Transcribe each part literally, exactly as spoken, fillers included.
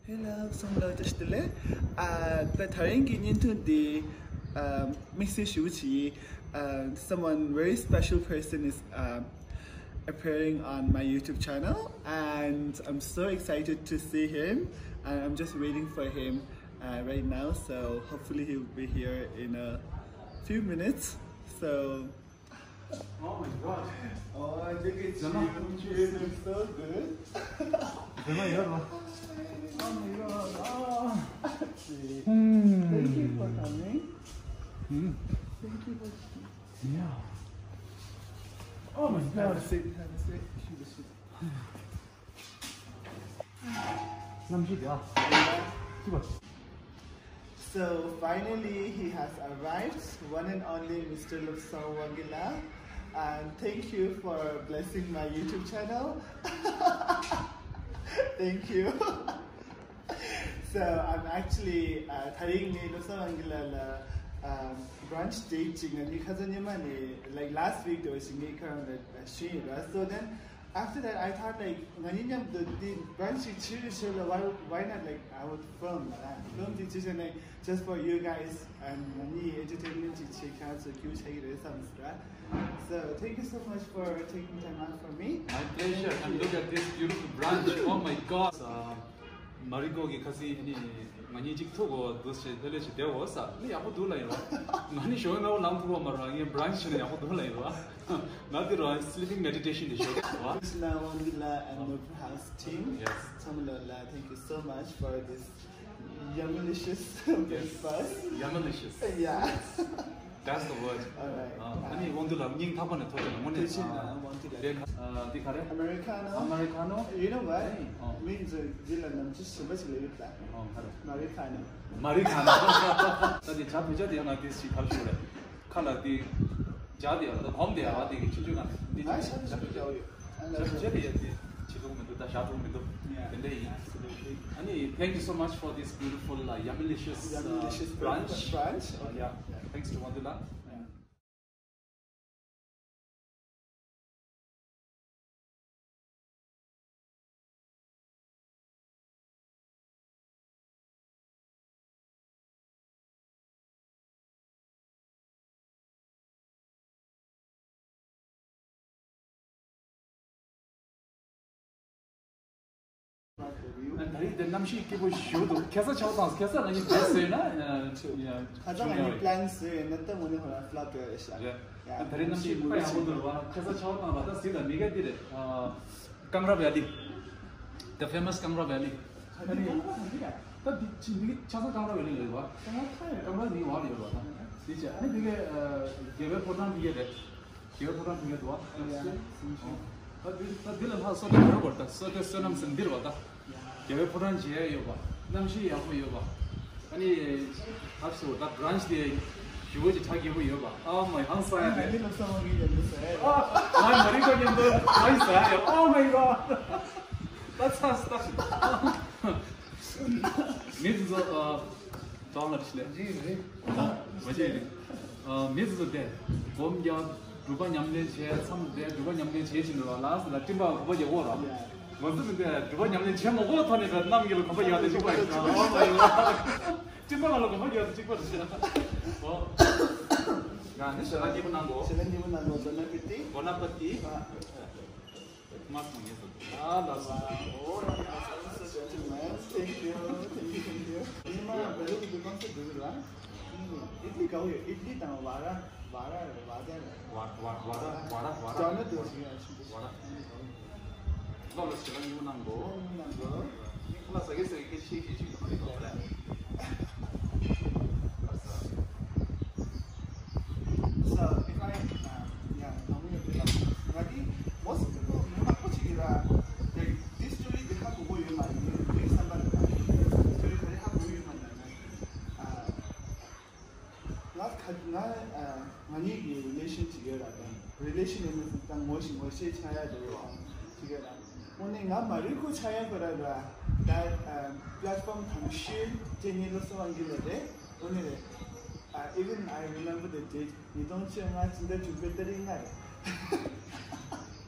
Hello, ཚང་མ་ལ་བཀྲ་ཤིས་བདེ་ལེགས། ཨ། ད་དེ་རིང་གི་བརྙན་ཐུང་འདི། ཨ། དམིགས་བསལ་ཞེ་པོ་ཅིག་ཡིན། ཨ། Someone very special person is, um, appearing on my YouTube channel, and I'm so excited to see him, and I'm just waiting for him, uh, right now, so hopefully he'll be here in a few minutes. So, Oh my God. Oh, look at you. You look so good. Zema, you're right. Oh my God. Oh. Thank you for coming. Hmm. Thank you for Yeah. Oh my God. Have a seat. Have a seat. She was So finally he has arrived, one and only Mister Lobsang Wangila, and thank you for blessing my YouTube channel. Thank you. So I'm actually, uh, དེ་རིང་ངས་Lobsang Wangila ལ, um, brunch date ཅིག་ང་གཉིས་ཁ་སང་ཉི་མ་ནས་like last week དུ་ཞིག་ངའི་ཁང་ལ་ཞུས་ཡོད། So then after that, I thought, like, ང་གཉིས་མཉམ་དུ་འདི་brunch ཞིག་བྱེད་རེད་ཟེར་ལ། Why, why not, like, I would film, right? Film དེ་བྱེད་ཟེར་ནས། Just for you guys and ང་གཉིས་entertainment ཅིག་བྱེད་མཁན་ཚོ་རྒྱུ་ཆགས་ཀྱི་རེད་བསམ་ཟེར། So thank you so much for taking time out for me. My pleasure. And look at this beautiful brunch. Oh my God. Uh, མ་རི་ཀོ་གི་ཁ་སང་ཨ་ནི་ང་གཉིས་གཅིག་ཐུག་གོ་འདུག་ཞེས་ལྷོད་ལྷོད་ཞིག་བསྡད་འོ་ས། ཨ་ནི་ཡག་པོ་འདུག་ལབ་ཡིན་རོ། ང་ནི་ཞོགས་སྔ་པོ་ལངས་ཐུབ་པ་མ་རེད། ངས་brunch བྱས་ན་ཡག་པོ་འདུག་ལབ་ཡིན་རོ། ང་དེ་རོ་sleeping meditation དེ་ཞོགས་ཀྱི་རོ། Krishna Wangila and Nupur House team. Yes. ཚང་མ་ལ་thank you so much for this yumilicious breakfast. Yes. Yumilicious. Yeah. That's the word. All right. ཨ་ནི་དབང་འདུས་ལགས་སྙིང་ཐག་པ་ནས་ཐུགས་རྗེ་ཆེ་གནང་། དངོས་གནས། ཐུགས་རྗེ་ཆེ་གནང་། དབང་འདུས་ལགས། དེ་ཁ་ཨ། འདི་ག་རེ། Americano. Americano. You know what? ཨ། མི་ཚོས་འདི་ལ་ནམ་རྒྱུན་ཞིམ་པ་ཞིག་ལ་ཡོད་ད། ཨ། ག་རེ། Americano. Americano. ད་དེ་ཇ་བོད་ཇ་དེ་ཡང་ང་དེ་ཞིག་ག་རེ་ཞུ་རེད། ཁ་ལ་དེ་ཇ་དེ་ཡང་ད་གོམ་དེ་ཡང་དེ་གི་ཆུང་ཆུང་ག་ནས་འདི་ང་ཇ་ཇ་ཇ་ཡོད། ཇ་ཇ་དེ་ཡང་དེ། བྱེད་ཐུབ་མི་འདུག་ད་བཞག་ཐུབ་མི་འདུག Yeah. དེ་འདྲ་ཡིན། Absolutely. ཨ་ནི། Thank you so much for this beautiful, uh, yumilicious, uh, Yumilicious brunch. Brunch. Uh, Okay. Yeah. Yeah. Thanks to དབང་འདུས་ལགས། Yeah. ཨ། ད་རེས་དེ་གནམ་གཤིས་སྐྱིད་པོ་ཞེ་པོ་འདུག་ཁ་སང་ཆར་པ་བཏང་སོང་། ཁ་སང་ང་གཉིས་བྲེལ་ཟེར་ན། ཁ་སང་ང་གཉིས་plan བཟོས་ཡོད་ན་ད་དངོས་གནས་ཧོ་ར་flop བྱས་རེད་ཤག་རེད། ཡ། ད་རེས་གནམ་གཤིས་དཔེ་ཡག་པོ་འདུག་རེད་བ། ཁ་སང་ཆར་པ་བཏང་བ་ད་གཟིགས་དང་། མི་ག་འདི་རེད། ཨ། Kangra Valley. The famous Kangra Valley. ཨ་ནི་ད་འདི་ཅི་འདི་ཆ་ཚང་Kangra Valley ལ་ཡོད་བ། Kangra མིང་བ་ལ་ཡོད་བ་ད། འདི་ཆ་ཨ་ནི་འདི་གའི་ཨ། རྒྱལ་བའི་ཕོ་བྲང་འདི་གའི་རེད། རྒྱལ་བའི་ཕོ་བྲང་འདི་གའི་འདུག་བ། ཡ། ད་འདི་ད་འདི་ལ་ལྷག་བསོད་བདེ་བོར་བར་ད། བསོད་བདེ་བསོད་ནམས་ཟེར་འདིར་བ་ད། རྒྱལ་བའི་ཕོ་བྲང་མཇལ་ཡ་ཡོད་པ། གནམ་གཤིས་ཡག་པོ་ཡོད་པ། ཨ་ནི། ད་སོ་ད་brunch དེ་ཞེ་པོ་ཅིག་གྲ་རྒྱས་པོ་ཡོད་པ། Oh my God. ཧང་སང་ཡ་རེད། ཨ། ང་མ་རི་ཀོ་མཉམ་དུ་brunch ཟ་ཡ་ཡོད། Oh my God. ད་ཚ་ད། མི་ཚོ་ཨ། གྲོང་ལ་ཕྱི་ལས། ཇི་རེད། མ་བྱེད་རེད། ཨ། མི་ཚོ་དེ་སྒོམ་རྒྱག་སྒྲུབ་པ་ཉམས་ལེན་བྱས། མཚམས་དེ་སྒྲུབ་པ་ཉམས་ལེན་བྱེད་བཞིན་འདུག་ལ། ལགས་སོ་ལ་སྤྲིན་པ་གོམ་པ་རྒྱག་གོ་ར། ང་ཚོ་མི་འདི་སྒྲུབ་པ་ཉམས་ལེན་བྱེད་མ་དགོས་ཐོག་ནས་ར་གནམ་གྱི་ལ་གོམ་པ་རྒྱག་དེ་གཅིག་པ་རེད། ཨོ་མ་ཡོད། སྤྲིན་པ་ང་ལ་གོམ་པ་རྒྱག་དེ་གཅིག་པ་རེད། ཨོ། ང་ནི་ཞལ་ལག་སྙིང་པོ་གནང་གོ། ཞལ་ལག་སྙིང་པོ་གནང་གོ། Bon appetit. Bon appetit. ཨ། མ་སོང་ངེས་སོ། ཨ་ལ་ལ། Oh, that's so gentleman. Thank you, thank you, thank you. ཉི་མ་བེ་ལུ་གི་གང་ས་འགྲོ་གི་ར། ཨིད་ལི་ག་བོ་ཡོད། ཨིད་ལི་དང་བ་ར། བ་ར་རེད། བ་ར་རེད། བ་ར་བ་ར་བ་ར་བ་ར། ད་ནི་དོ་ཞིག་ཡ་ཆུང་དུ་བ་ར། ལོ་ལ་ཞེ་ལ་ཉུང་ནང་གོ། ཉུང་ནང་གོ། ཁོ་ལ་ཟ་གི་ཟ་གི་སྐད་ཆ་ཤེས་ཤེས་ཤིག་མ་རེད་གོ་ར། So, if I, uh, yeah, ང་གི་most of the people ཉི་མ་ཁོ་ཅིག་གིས་ར། Like, this story དེ་ཧ་གོ་གོ་ཡོད་མ་རེད། ངའི་བསམ་པ་རེད་ར། Story ག་རེ་ཧ་གོ་ཡོད་མ་རེད་ན། ཨ། ང་ཁ་ང་ཨ། ང་གཉིས་ཀྱི་relation ཅིག་ཡོད་ར། དང་relation ཡོད་མེད་ད་ངོ་ཤེས་ངོ་ཤེས་ཆགས་ཡ་འདུག་ར། ཅིག་ཡོད་ར། དངོས་གནས་ང་མ་རི་ཁོ་ཆགས་ཡ་གོ་ར་ར། ད་ཨ། platform གང་ཤེས་ཅེ་ནི་ལོ་སོ་ཨང་གི་ལ་རེད། དངོས་གནས་རེད། Uh, even I remember the date. ཉིས་སྟོང་བཅོ་ལྔ་ཕྱི་ཟླ་དྲུག་པའི་ཏ་རིག་ལྔ་རེད།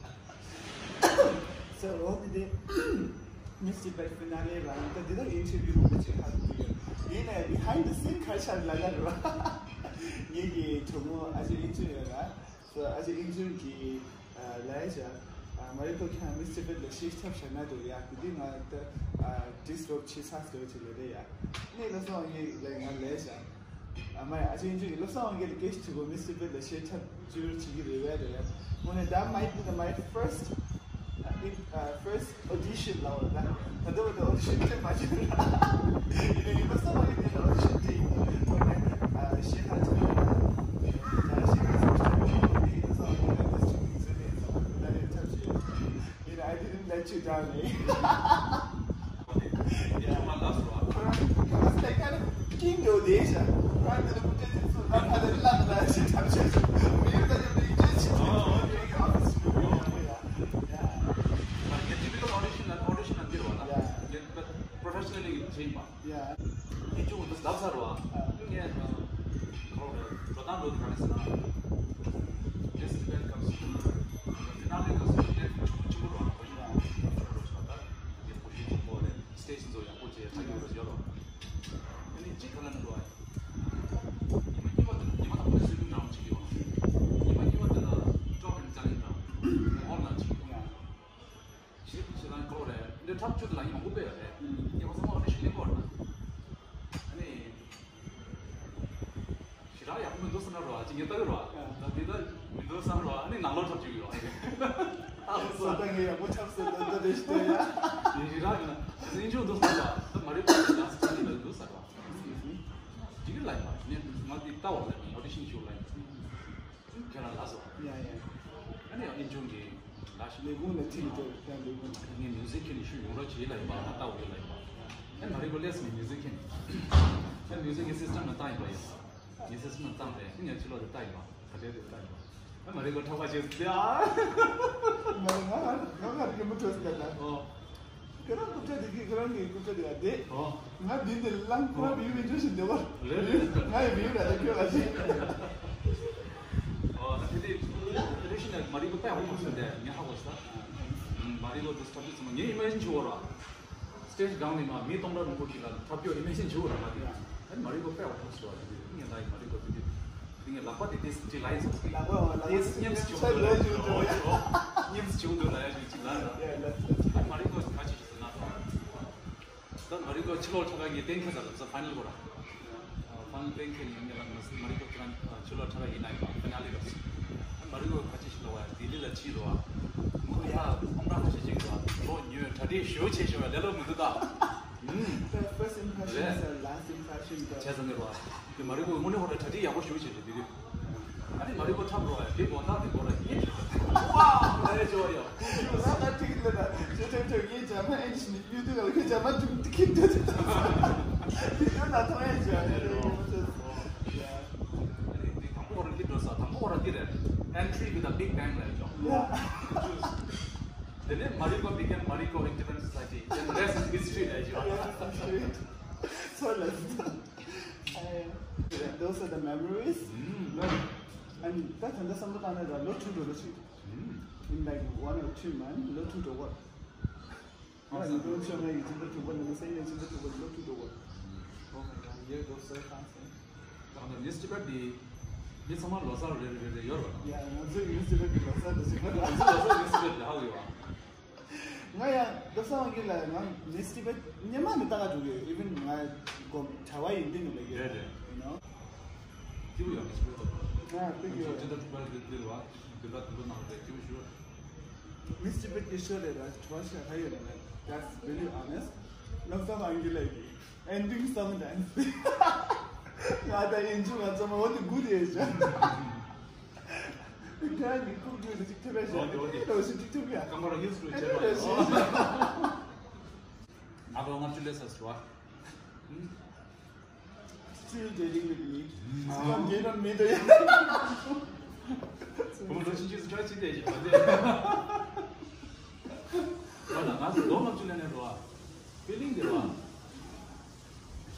So འོ་དེ་དེ། Miss Tibet finale ལ་ད་འདི་ལྟར་ཨིན་ཊར་བིའུ་མང་པོ་ཅིག་ཧ་གོ་གི་ཡོད། ཡིན་ནའི་behind the scene ག་རེ་ཆགས་ལབ་ན་རེད་བ། ངེད་ཀྱི་གྲོགས་མོ་ཨ་ཅེ་ཨིན་ཅུན་ཡོད་ར། So ཨ་ཅེ་ཨིན་ཅུན་གྱིས་ལབ་ཡ། མ་རི་ཀོ་ཁྱེད་Miss Tibet ལ་གཞས་འཁྲབ་བཞག་ན་འདུག་ཡ། དེ་དུས་ང་ད་ཌིསི་རོབ་བྱེད་ཚར་ཟེར་བ་ཅིག་ལབ་རེད་ཡ། ནས་ལབ་སོང་ངས་ལབ་ང་ལབ་བཞག་ཨ་མ་ཡ། ཨ་ཅེ་ཨིན་ཅུན་གྱིས་ལབ་སོང་ངས་ལ་སྐད་ཆ་དྲིས་གོ། Miss Tibet ལ་གཞས་འཁྲབ་བཅུག་བྱེད་ཀྱི་རེད་བས་རེད་ཡ། དངོས་གནས་that might be the my first, uh, in, uh, first audition ལབ་པ་ད། ད་ལྟ་བར་དུ་audition འཁྲབ་མ་བྱུང་ར། ཡིན་ནའི་ལབ་སོང་ངས་དེ་ལ་audition འཁྲབ་ཡིན། དངོས་གནས་གཞས་ཁ་ཅིག་ལ་ད་གཞས་ཁ་ཅིག་འཁྲབ་ཡིན། ལབ་སོང་ངས་ལ་ད་ཅིག་ཡིན་ཟེར་ནས་ད་ད་ལྟ་འཁྲབ་བྱས། You know, I didn't let you down, eh? Yeah, my last one. He was like kind of king of the Asia. Right to the potential, so not had a lot of that shit. I'm just, we were like, we just, oh, okay, okay, obviously. Yeah. Like a typical audition, an audition and yeah. But professionally, it's him. Yeah. དེ་ཅུང་འདུག་ལབ་ཚར་བ། ཨ། ངས་ཁོ་རང་འགྲོ་སྟངས་འགྲོ་དུས་ག་རེ་ཟེར་ན། Miss Tibet སྐབས་སུ། ཕི་ནལ་ལེ་སྐབས་སུ་ངས་ཆུང་ཆུང་པོ་རང་ཁོ་ཡིན་ན་ཁོ་ཆུང་རོགས་བྱས་པ་ལྟར་ངས་ཁོ་ཤེས་ཆེན་པོ་རེད། སི་ཊེ་ཇི་ཚོ་ཡག་པོ་བྱས་ཐག་གཅོད་རོགས་བྱས་རོགས། ཨ་ནི་གཅིག་ག་ལ་ནི་འགྲོ་བ་ཡིན། ཉི་མ་གཉིས་པ་དེ་ཉི་མ་དང་པོ་དེ་སྲིད་སྐྱོང་འདྲ་བོ་བྱེད་ཀྱི་ཡོད། ཉི་མ་གཉིས་པ་དེ་ལ་ཀྲོག་གིན་ཅ་ལིན་འདྲ་བོ་ཧོལ་ལ་བྱེད་ཀྱི་ཡོད། ཞེས་ཞེས་དང་ཁོ་རེ་འདི་འཁྲབ་བཅུག་དེ་ལ་ཡང་མང་པོ་དཔེ་ཡོད་རེད། ངས་ཁོ་ཚང་མ་འདི་ཞིག་གླེང་གི་ཡོད་རེད། ཨ་ནི་ཞེ་དྲག་ཡག་པོ་མི་འདུག་བསམ་ན་རོ། ཨ་ཅེ་ངས་ལྟ་གི་རོ། ད་འདི་ལྟ་མི་འདུག་བསམ་རོ། ཨ་ནི་ནང་ལོགས་འཁྲབ་བཅུག་གི་རོ། ཨ་ལོ་སོ་ད་ངས་ཡག་པོ་འཁྲབ་སོང་ད་ལྟ་རེ་ཞིག་ལྟ་ཡ། ཡིན་ཞེ་དྲག་ཡིན་ན་ཨ་ཅེ་འཇུག་འདུག་བསམ་རོ། ད་མ་རེད་པ་ལ་སི་ཊ་ནི་ལ་འདུག་བསམ་རོ། འགྲིག་གི་ལ་ཡིན་པ་ནས་ང་འདི་ལྟ་བ་ལ་ནི་ཨོ་ཌི་ཤན་ཞུ་ལ་ཡིན། ཁྱེད་རང་ལ་སོ། ཡ་ཡ། ཨ་ནི་ཨིན་ཅུང་གི་ལ་ཞིག་ལས་ཁུངས་ལ་ཁྲིད་ཀྱི་འགྲོ་ཡ་ལས་ཁུངས་ལ། ངས་མིའུ་ཟིག་ཁྱེད་ནས་ཞུ་ཡོང་རོགས་བྱེད་ལ་ཡིན་པ་ང་ལྟ་འོ་ཡོད་ལ་ཡིན་པ། ཨ་མ་རི་ཀོ་ལས་མི་མིའུ་ཟིག་ཁྱེད་ནས། ཨ་མིའུ་ཟིག་གི་སིས་ཊམ་ལ་བཏང་ཡིན་པ་ཡིན། ངས་སིས་ཊམ་ལ་བཏང་སྟེ་ངས་ཕྱི་ལོགས་ལ་ལྟ་ཡིན་པ། ག་དེ་དེ་ལྟ་ཡིན་པ། ཨ་མ་རི་ཀོ་འཁྲབ་པ་བྱེད་ཟེར་ཏེ་ཨ། ང་ང་ང་ང་རི་ཀོ་མི་ཁྲོ་ཟེར་ད། ཨོ། ཁྱེད་རང་རྐུབ་ཀྱག་དེ་གིས་ཁྱེད་རང་གི་རྐུབ་ཀྱག་དེ་ག་དེ། ཨོ། ང་འདི་འདིར་ལངས་ཁོ་རང་བིའུ་མི་འཇོག་བཞིན་བསྡད་པ། རེད་རེད། ང་ཡི་བིའུ་ར་ད་ཁྱོད་ལ་ཞིག་ཨོ་ད་དེ་དེ་རེ་ཞིག་ན་མ་རི་ཀོ་དཔེ་ཧོ་མོ་སོང་དེ་ངས་ཧ་གོ་ས། མ་རི་ཀོ་དུ་སྟབས་བདེ་ཚང་མ་ངས་ཨི་མེ་ཇིན་བྱེད་འོ་ར། སི་ཊེ་ཇི་སྒང་ནས་མ་མི་སྟོང་ཕྲག་མང་པོ་ཞིག་ལ་འཁྲབ་རྒྱུ་ཨི་མེ་ཇིན་བྱེད་འོ་ར་མ་དེ། ཨ་ནི་མ་རི་ཀོ་དཔེ་ཧོ་མོ་སོང་བ་དེ་ངས་ད་ཡི་མ་རི་ཀོ་དེ་དེ། དེ་ངས་ལག་པ་དེ་དེ་དེ་ལ་ཡིན་སོང་ཟིག་ལག་པ་ལག་པ་དེ་སྙེམས་སུ་བྱུང་འདུག་ལ་ཡ་ཞུ་ཅིག་ལ། ཨ་མ་རི་ཀོ་ཁ་ཅིག་ཟེར་ན་ད་མ་རི་ཀོ་ཕྱི་ལོགས་འཁྲབ་ཁ་གི་གཏན་འཁེལ་ཚར་ལ་ཕ་ནལ་གོ་ར། ཕ་ནལ་གཏན་འཁེལ་ཡིན་ངེས་ལ་མ་རི་ཀོ་ཁྱེད་རང་ཕྱི་ལོགས་འཁྲབ་ཁ་ཡིན་ན་ཡིན་པ་ཕ་ནལ་ལི་ག་ཕ་ནལ་ལི་ག་ཕྱི་ཕྱི་ལོགས་བ་ལྡི་ལི་ལ་ཕྱིན་རོ། ཁོ་ཡ་ཁོང་ར་ཁ་ཤས་ཅིག་རོ་ལོ་ཉོས་གྲ་སྒྲིག་ཞུ་བྱེད་ཞུ་བ་ལེ་ལོ་མི་འདུག་ད། The first impression is the last impression. བྱས་ཙང་ནི་རོ། དེ་མ་རི་ཀོ་དངོས་གནས་ཁོ་ར་གྲ་སྒྲིག་ཡག་པོ་ཞུ་བྱེད་རེད་དེ་དུས། ཨ་ནི་མ་རི་ཀོ་འཁྲབ་རོགས་ཡ་དེ་དགོང་དག་དེ་ཁོ་ར་ཡིན་ཞུ། ཝའོ་ལ་ཡ་ཇོ་ཡ། ཁུ་ཤུ་ས་ན་ཐིག་ལ་ན་ཇོ་ཇོ་ཇོ་ངའི་ཇ་མ་ཨེ་ཇི་ནི་ཡུ་དུ་ག་ལ་ཁུ་ཇ་མ་ཐུག་ཐིག་ཐུག་ཐུག་ཐུག་ཐིག་ཐུག་ན་ཐོང་ཨེ་ཇོ་ཨ་ནི་རོ། ཡ། ཨ་ནི་དེ་དང་པོ་ཁོ་ར་སླེབས་འགྲོ་ས་དང་པོ་ཁོ་ར་དེ་རེད། Entry with a big bang ལ་ཡ་ཇོ། དེ་ནས་མ་རི་ཀོ་became Mariko Independent Society. Then rest is history ལ་ཡ་ཇོ། Yes, history. So let's. Those are the memories. ཨ་ནི་ད་ད་ལྟ་བསམ་བློ་བཏང་ན་ད་ལོ་དྲུག་འགྲོ་ལོ་ཞིག In like one or two months, ལོ་དྲུག་འགྲོ་བར། ཨ་ནི་ལོ་ཆུང་ངའི་སྤྱི་ཟླ་དྲུག་པ་ནས་སེ་ནས་སྤྱི་ཟླ་དྲུག་པ་ལོ་དྲུག་འགྲོ་བར། Oh my God, year goes so fast. ད་ལྟ་Miss Tibet འདི་མི་ཚང་མ་ལོ་གསར་རེ་རེ་རེ་རེ་ཡོད་རེད་པ། ཡ་ང་ཚོའི་Miss Tibet འདི་ལོ་གསར་འདི་ཞིག་ང་ཚོ་ལོ་གསར་Miss Tibet འདི་ཧ་གོ་ཡོད་པ། ང་ཡང་རྡོ་སང་གི་ལ་ང་Miss Tibet སྔོན་མ་ནས་ལྟ་ག་འགྲོ་གི་ཡོད། Even ང་གོམ་གྲྭ་བ་ཡིན་དུས་ནས་ལ་ཡོད། རེད་རེད། You know. སྐྱིད་པོ་ཡོད་Miss Tibet། ང་སྐྱིད་པོ་ཡོད། སྤྱི་ཟླ་དྲུག་པ་ལ་འདི་འདིར་བ་འདི་ལ་དུམ་བུ་ནང་རེད་སྐྱིད་པོ་ཞུ། Miss Tibet གི་ཤོ་རེད་ར་གྲྭ་བ་ཤ་ཧ་ཡོད་རེད། That's really honest. རྡོ་སང་གི་ལ་ཡི་ending sometimes ང་ད་ཡིན་ཅུང་ང་ཚང་མ་འོ་དེ་དགུ་དེ་ཡོད་ཤག་ཁྱེད་རང་གི་ཁུག་ཀྱོག་ཅིག་ཐེབས་པས་ཤག་འོ་དེ་འོ་དེ་ཨེ་ལོ་ཞིག་ཅིག་ཐེབས་ཡ། སྐམ་པོ་ར་ཡུས་ཀྲུ་ཆེ་བ་ཡོད། ང་ལོ་ལྔ་བཅུ་སླེབས་ཚར་སོང་བ། Still dating with me. ང་འདི་རང་མེད་དོ་ཡ། ཁོ་མོ་ལོ་ཆུང་ཆུང་སུ་ཁྲ་ཆིག་དེ་ཞིག་བ་དེ། ང་ལ་ང་ལོ་ལྔ་བཅུ་སླེབས་ནས་རོ། Feeling དེ་རོ།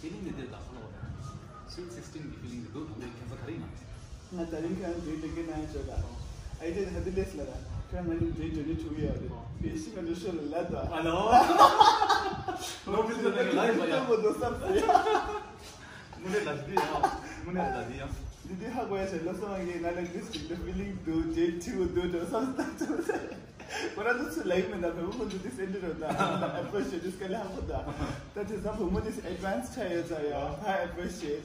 Feeling དེ་དེ་ད་ཁོ་ལོ། Sweet sixteen གི་feeling དེ་འདུག་དམ་པའི་ཁྱད་མཚར་ག་རེ་ཡིན་ན། ང་ད་རིང་ཁྱེད་རང་འདུས་འདྲི་གི་ན་ཡ་བྱོས་ད། ཨའི་ཅེ་ཧ་དི་ལེས་ལ་ར། ཁྱོད་ང་ཡིན་ཇེ་ཇོ་ནི་ཆུ་ཡ་རེད། དེ་ཤི་ང་ལུ་ཤོ་ལ་ལ་ད། ཨ་ལོ། ནོ་བིལ་ཏེ་ནི་ལ་ཡི་ལ་ཡ། ཏོ་མོ་དོ་སམ་སེ། མུ་ནེ་ལ་དི་ཡ། མུ་ནེ་ལ་དི་ཡ། འདི་འདི་ཧ་གོ་ཡ་ཆེ་ལོ་སོང་གི་ང་ལ་འདི་སི་ཏིག་ཏུ་ཕི་ལིང་དུ་ཇེ་ཐི་བུ་དུ་དོ་སམ་སྟ་ཆུ་སེ། ཁོ་ར་དུ་ཚུ་ལ་ཡི་མེ་ད་བེ་བུ་མུ་དུ་དི་སེ་འདི་རོ་ད། ཨ་པི་རི་ཤི་ཨེཊ་དི་སི་ཀ་ལ་ཧ་གོ་ད། ད་དེ་ཚ་བུ་མུ་དི་སི་ཨེཌ་ཝན་སི་ཆ་ཡོད་ཚ་ཡ། ཨ་པི་རི་ཤི་ཨེཊ།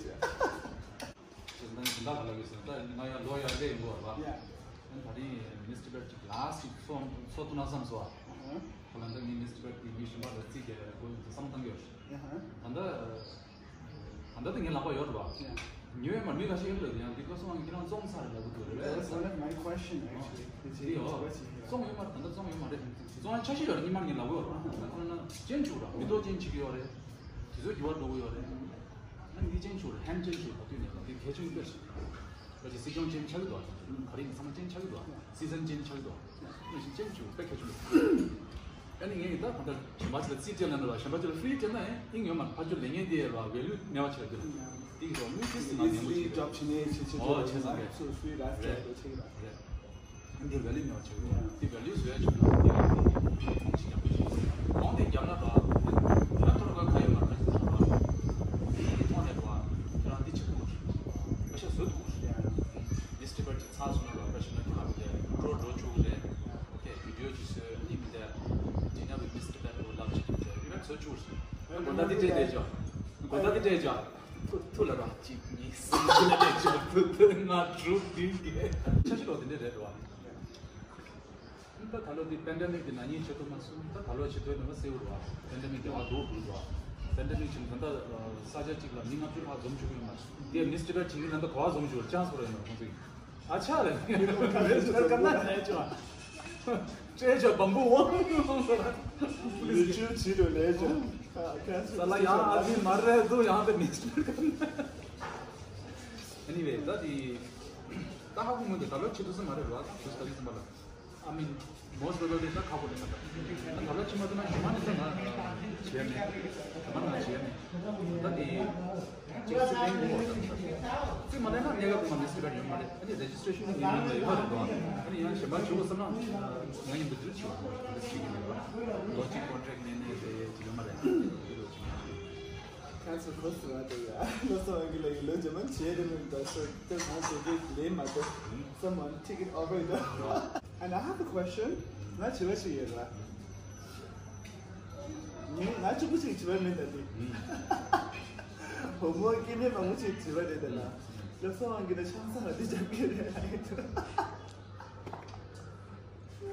ད་ནི་ད་ག་ལ་གི་སོང་ད་ང་ཡང་ལོ་ཡར་རྒྱས་ཡིན་གོ་བ། ཡ། ད་རིང་མིས་ཊི་བེཊ་ཅིག་ལ་སི་ཅིག་ཚོ་ཚོ་ཐུབ་ན་བསམ་སོང་བ། ཁོ་ལ་ད་ངས་མིས་ཊི་བེཊ་གི་མི་གཞན་པ་ལ་རྩིས་རྒྱག་ཡ་དགོས་བསམ་བཏང་གི་ཡོད། ད་ད་ད་ངས་ལག་པ་ཡོད་རེད་བ། ཉོས་མ་མི་ཁ་ཤས་ཡོད་རེད། ཡང་འདི་ཁ་སོང་ངས་ཁྱེད་རང་བཙོང་ཚར་ལབ་གི་འདུག་རེད། That's one of my question actually. འདི་ཡོད། བཙོང་ཡོད་མ་རེད། ད་ད་བཙོང་ཡོད་མ་རེད། བཙོང་ཡ་འཆར་གཞི་ཡོད་རེད། ཉི་མ་ངས་ལབ་ཡོད་རེད། ཁོ་ན་ཅན་ཆུ་ར་མི་ཐོག་ཅན་ཆི་གི་ཡོད་རེད། དུས་ཚོད་འགྱུར་བ་འགྲོ་གི་ཡོད་རེད། ཨ་ནི་ཅན་ཆུ་རེད། ཧན་ཅན་ཆུ་ག་དུས་ནས་འདི་གལ་ཆེན་པོ་ཞིག་རེད། ཁ་ཅིག་སྲིད་སྐྱོང་ཅན་ཆགས་ཀྱི་འདུག་ཨ། ག་རེ་ཡིན་ཚང་མ་ཅན་ཆགས་ཀྱི་འདུག་ཨ། སྲིད་ཚན་ཅན་ཆགས་ཀྱི་འདུག་ཨ། ནི་ཞིག་ཅན་ཆུ་དཔེ་གལ་ཆེན་པོ། ཨ་ནི་ངས་ཡིན་ད་གང་ལྟར་གཞན་པ་ཅིག་ལ་རྩིས་སྤྲད་ན་ལ་གཞན་པ་ཅིག་ལ་ཧྥི་རི་སྤྲད་ན་ཨིན་ཡོད་མ་རེད། ཕར་ཕྱོགས་ལས་ངན་དེ་ལ་ཝེ་ལུ་མེད་པ་ཆགས་ཀྱི་འདུག་དེ་གི་རོགས་དངུལ་ཅིག་སྲིད་ན་ཉན་པོ་ཅིག་རེད། ཨོ་བྱས་ཙང་རེད། ཨོ་ཆེ་ཙང་རེད། ཚུར་ཧྥི་རི་ར་སྤྲད་དགོས་ཆེ་གི་ར། རེད། འདི་ཝེ་ལི་མེད་པ་བྱེད་དགོས། འདི་ཝེ་ལི་བཟོ་ཡ་བྱུང་ན་འདི་ལ་འདི་གོང་ཞིག་ཀྱང་གོང་དེ་རྒྱབ་ན་ར། ཁྱེད་རང་ཐོར་ག་ཁ་ཡོད་མ་རེད་ཟེར་ར། འདི་ཐོག་ནས་ར། ཁྱེད་རང་འདི་བྱེད་དགོས། ཨ་ཤ་བཟོ་དགོས། མིས་ཊི་བེཊ་ཅིག་ཚར་སོང་ན་ར་ཁ་ཤི་ན་ཁྱེད་རང་མི་དེ་འགྲོ་འགྲོ་བཅུག་རེད། ཨོ་ཁེ་བི་ཌི་ཡོ་ཅིག་བཟོས། ཨ་ནི་མི་དེ་ཇི་ན་བི་མིས་ཊི་བེཊ་ར་ལབ་ཅིག་རེད། བི་ཌི་ཡོ་བཟོ་བཅུག་རེད། གོ་ད་འདི་སྤྲད་བསྡད་ཅོ། གོ་ད་འདི་སྤྲད་ཅོ། ཐུག་ཐུག་ལ་རོགས་གཅིག་གཉིས་གསུམ་བཞི་ལ་ལས་ཆོག་ཐུག་ཐུག་ལྔ་དྲུག་བདུན་བརྒྱད། འཆར་གཞི་ལོ་དེ་འདྲས་རེད་རོགས། ད་ད་ལོ་དེ་པེན་ཌེ་མིག་དེ་ན་ནིང་བྱེད་ཐུབ་མ་སོང་། ད་ད་ལོ་བྱེད་ཐུབ་ནི་མ་སེའུ་རོགས། པེན་ཌེ་མིག་དེ་ཨ་འདུག་འདུག་རོགས། པེན་ཌེ་མིག་ཆེན་ད་ལྟ་ས་ཆ་གཅིག་ལ་མི་ལྔ་བཅུ་ལྷག་འཛོམས་བཅུག་ཡོད་མ་རེད། དེ་མིས་ཊི་བེཊ་བྱེད་ཀྱི་ད་ལྟ་གོ་བ་འཛོམས་བཅུག་ཅང་སོ་རེད་ནོ་ཁོང་ཚོ་ཡིན། ཨ་ཆ་རེད། ཀ་ན་ལས་ཆོག་སྤྲད་ཆོག་བམ་པོ་འོང་། ཡུ་ཊུབ་བྱེད་དུ་ལས་ཆོག་ས་ལ་ཡང་ཨ་ཟིན་མ་རེད་འདུག་ཡང་དེ་མིས་ཊི་བེཊ་ཀ་ན། Anyway ད་དེ་ད་ཧ་གོ་མི་འདུག་ད་ལོ་ཆེ་དུས་སུ་མ་རེད་རོགས། ད་དུས་ད་དུས་སུ་མ་རེད། I mean most probably ད་ཁག་པོ་རེད་ད། ད་ལོ་ཕྱི་མ་ཐུབ་ན་ཞུ་མ་ནི་ད་ང་བྱས་མེད། ད་མ་ན་ང་བྱས་མེད། ད་དེ་གཅིག་ཤུ་པེན་གོ་ད་ད་རྩིས་མ་ལེན་ན་གནས་སྐབས་དུ་མ་མི་སྲིད་པ་ཡོད་མ་རེད། ཨ་ནི་རེ་ཇི་སི་ཊེ་ཤན་ནི་ངའི་མིང་ལ་ཡོད་རེད་དོ། ཨ་ནི་ཡང་གཞན་པ་བྱེད་དགོས་བསམ་ན་ང་ཡིན་པ་འདིར་བྱེད་དགོས་རེད། འདི་ཞིག་གི་མེད་པ་ལོ་གཅིག་ཀོན་ཊེག་ལེན་ནས་རེད་ཡོད་མ་རེད། ཁྱེད་ཚོ་གོ་སོང་ང་། དེ་ཡ་ལོ་སོང་ང་གི་ལ་ཡི་ལོ་རྗེས་མ་བྱས་རེད་མིན་ད་སོ་དེ་ང་ཚོ་དེ་ལས་མ་ཐུབ། Someone take it over the And I have a question. ང་དྲི་བ་ཞིག་ཡོད་ར། ངས་ང་གཅིག་པུ་ཞིག་དྲི་བ་མིན་ད་དེ། བུ་མོ་སྐྱེ་དམན་མང་པོ་ཞིག་དྲི་བ་རེད་ད་ལ། ལོ་སོང་ང་གི་ལ་ཆང་ས་ང་འདི་འཇབ་ཀྱི་རེད་ལ་ཡིན་ད།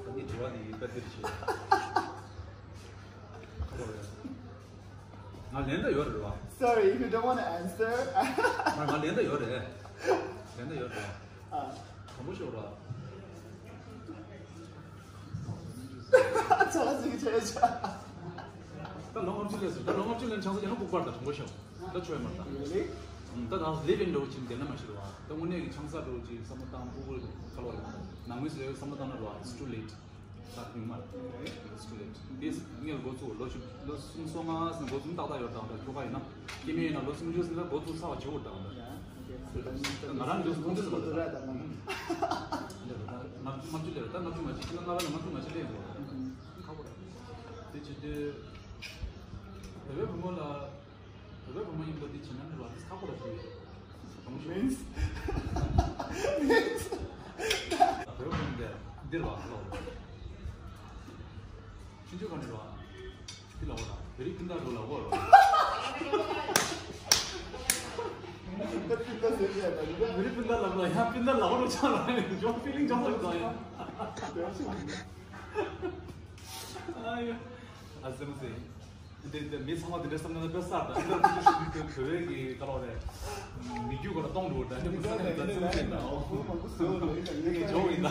ད་ནི་དྲི་བ་འདི་ཡིན་པ་འདིར་བྱེད། ང་ལན་ད་ཡོད་རེད་བ། Sorry, if you don't want to answer. ང་ང་ལན་ད་ཡོད་རེད། ལན་ད་ཡོད་རེད་བ། ཨ། དྲང་པོ་ཤོད་ར། ཚ་ལ་ཟིག་ཆེ་ཆ། ད་ལོ་ལྔ་བཅུ་ལས་སོང་། ད་ལོ་ལྔ་བཅུ་ལས་ཆང་ས་ཡང་ན་ལྐུགས་པར་ད་དྲང་པོ་ཤོད། ད་ཆོས་མ་ད། Really? ད་ད་ལིབ་ཨིན་འགྲོ་ཅིག་དེ་ན་མ་ཤི་ར་བ། ད་དངོས་གནས་ཀྱི་ཆང་ས་འགྲོ་ཅིག་བསམ་བློ་བཏང་ཕུག་གུ་ཁ་ལོ་རེད། ནང་མི་ཚོས་བསམ་བློ་བཏང་ན་ར་བ། It's too late. ད་ཉུང་མ་རེད། It's too late. དེ་ངས་འགོ་ཚུགས་ལོ་བཅུ་ལོ་གསུམ་སོ་ལྔ་ཟིན་འགོ་འཛུགས་ཏག་ཏག་ཡོད་དང་ད་ཁྱོ་ག་ཡིན་ན་སྐྱེ་དམན་ཡིན་ན་ལོ་སུམ་ཅུ་ཟིན་ལ་འགོ་འཛུགས་ཚར་བ་བྱེད་འོ་དང་ད། ང་རང་འདི་སུ་ཁོང་ཚོ་ལ་ད། ལྔ་བཅུ་ལས་ད་ལྔ་བཅུ་ང་ཅི་ཅི་ལྔ་ལྔ་ལྔ་བཅུ་ང་ཅི་ལས་འགོ་ཁག་པོ་རེད། དེ་བྱེད་དུས་བོད་པའི་བུ་མོ་ལ། བོད་པའི་བུ་མོ་ཡིན་པ་འདི་བྱེད་ན་འདི་ལ་ཁག་པོ་ར་ཞུ་ཡོད། གང་ཞུ། Means? Means? བོད་པའི་བུ་མོ་འདི་འདིར་བ་ལོ། ཆུང་ཆུང་ག་ནས་ར། འདི་ལ་བ་ར། བོད་རིགས་སྤུན་ཟླ་རུ་ལ་བ་ར། བོད་རིགས་སྤུན་ཟླ་ལབ་ལ་ཡང་སྤུན་ཟླ་ལ་བ་རུ་ཆགས་ལ་ཡང་ཇོ་ཕི་ལིང་ཇོ་ལ་ཡོད་ཡང་། ཨ་ཡོ། ཨ་ཟེར་མ་ཟེར། འདི་འདི་མི་ཚང་མ་འདི་འདྲ་བསམ་ན་དཔེ་གསར་དང་འདི་འདྲ་བོད་པའི་གི་ག་ལ་རེད། མི་རྒྱུད་ཀོ་ལ་གཏོང་འགྲོ་འདྲ་འདི་མི་ཚང་མ་འདི་འདྲ་བསམ་གྱི་འདྲ། འོ་ཁོ་མང་པོ་བཟོས་འོ་འདི་ངས་ཇོ་ཡིན་ད།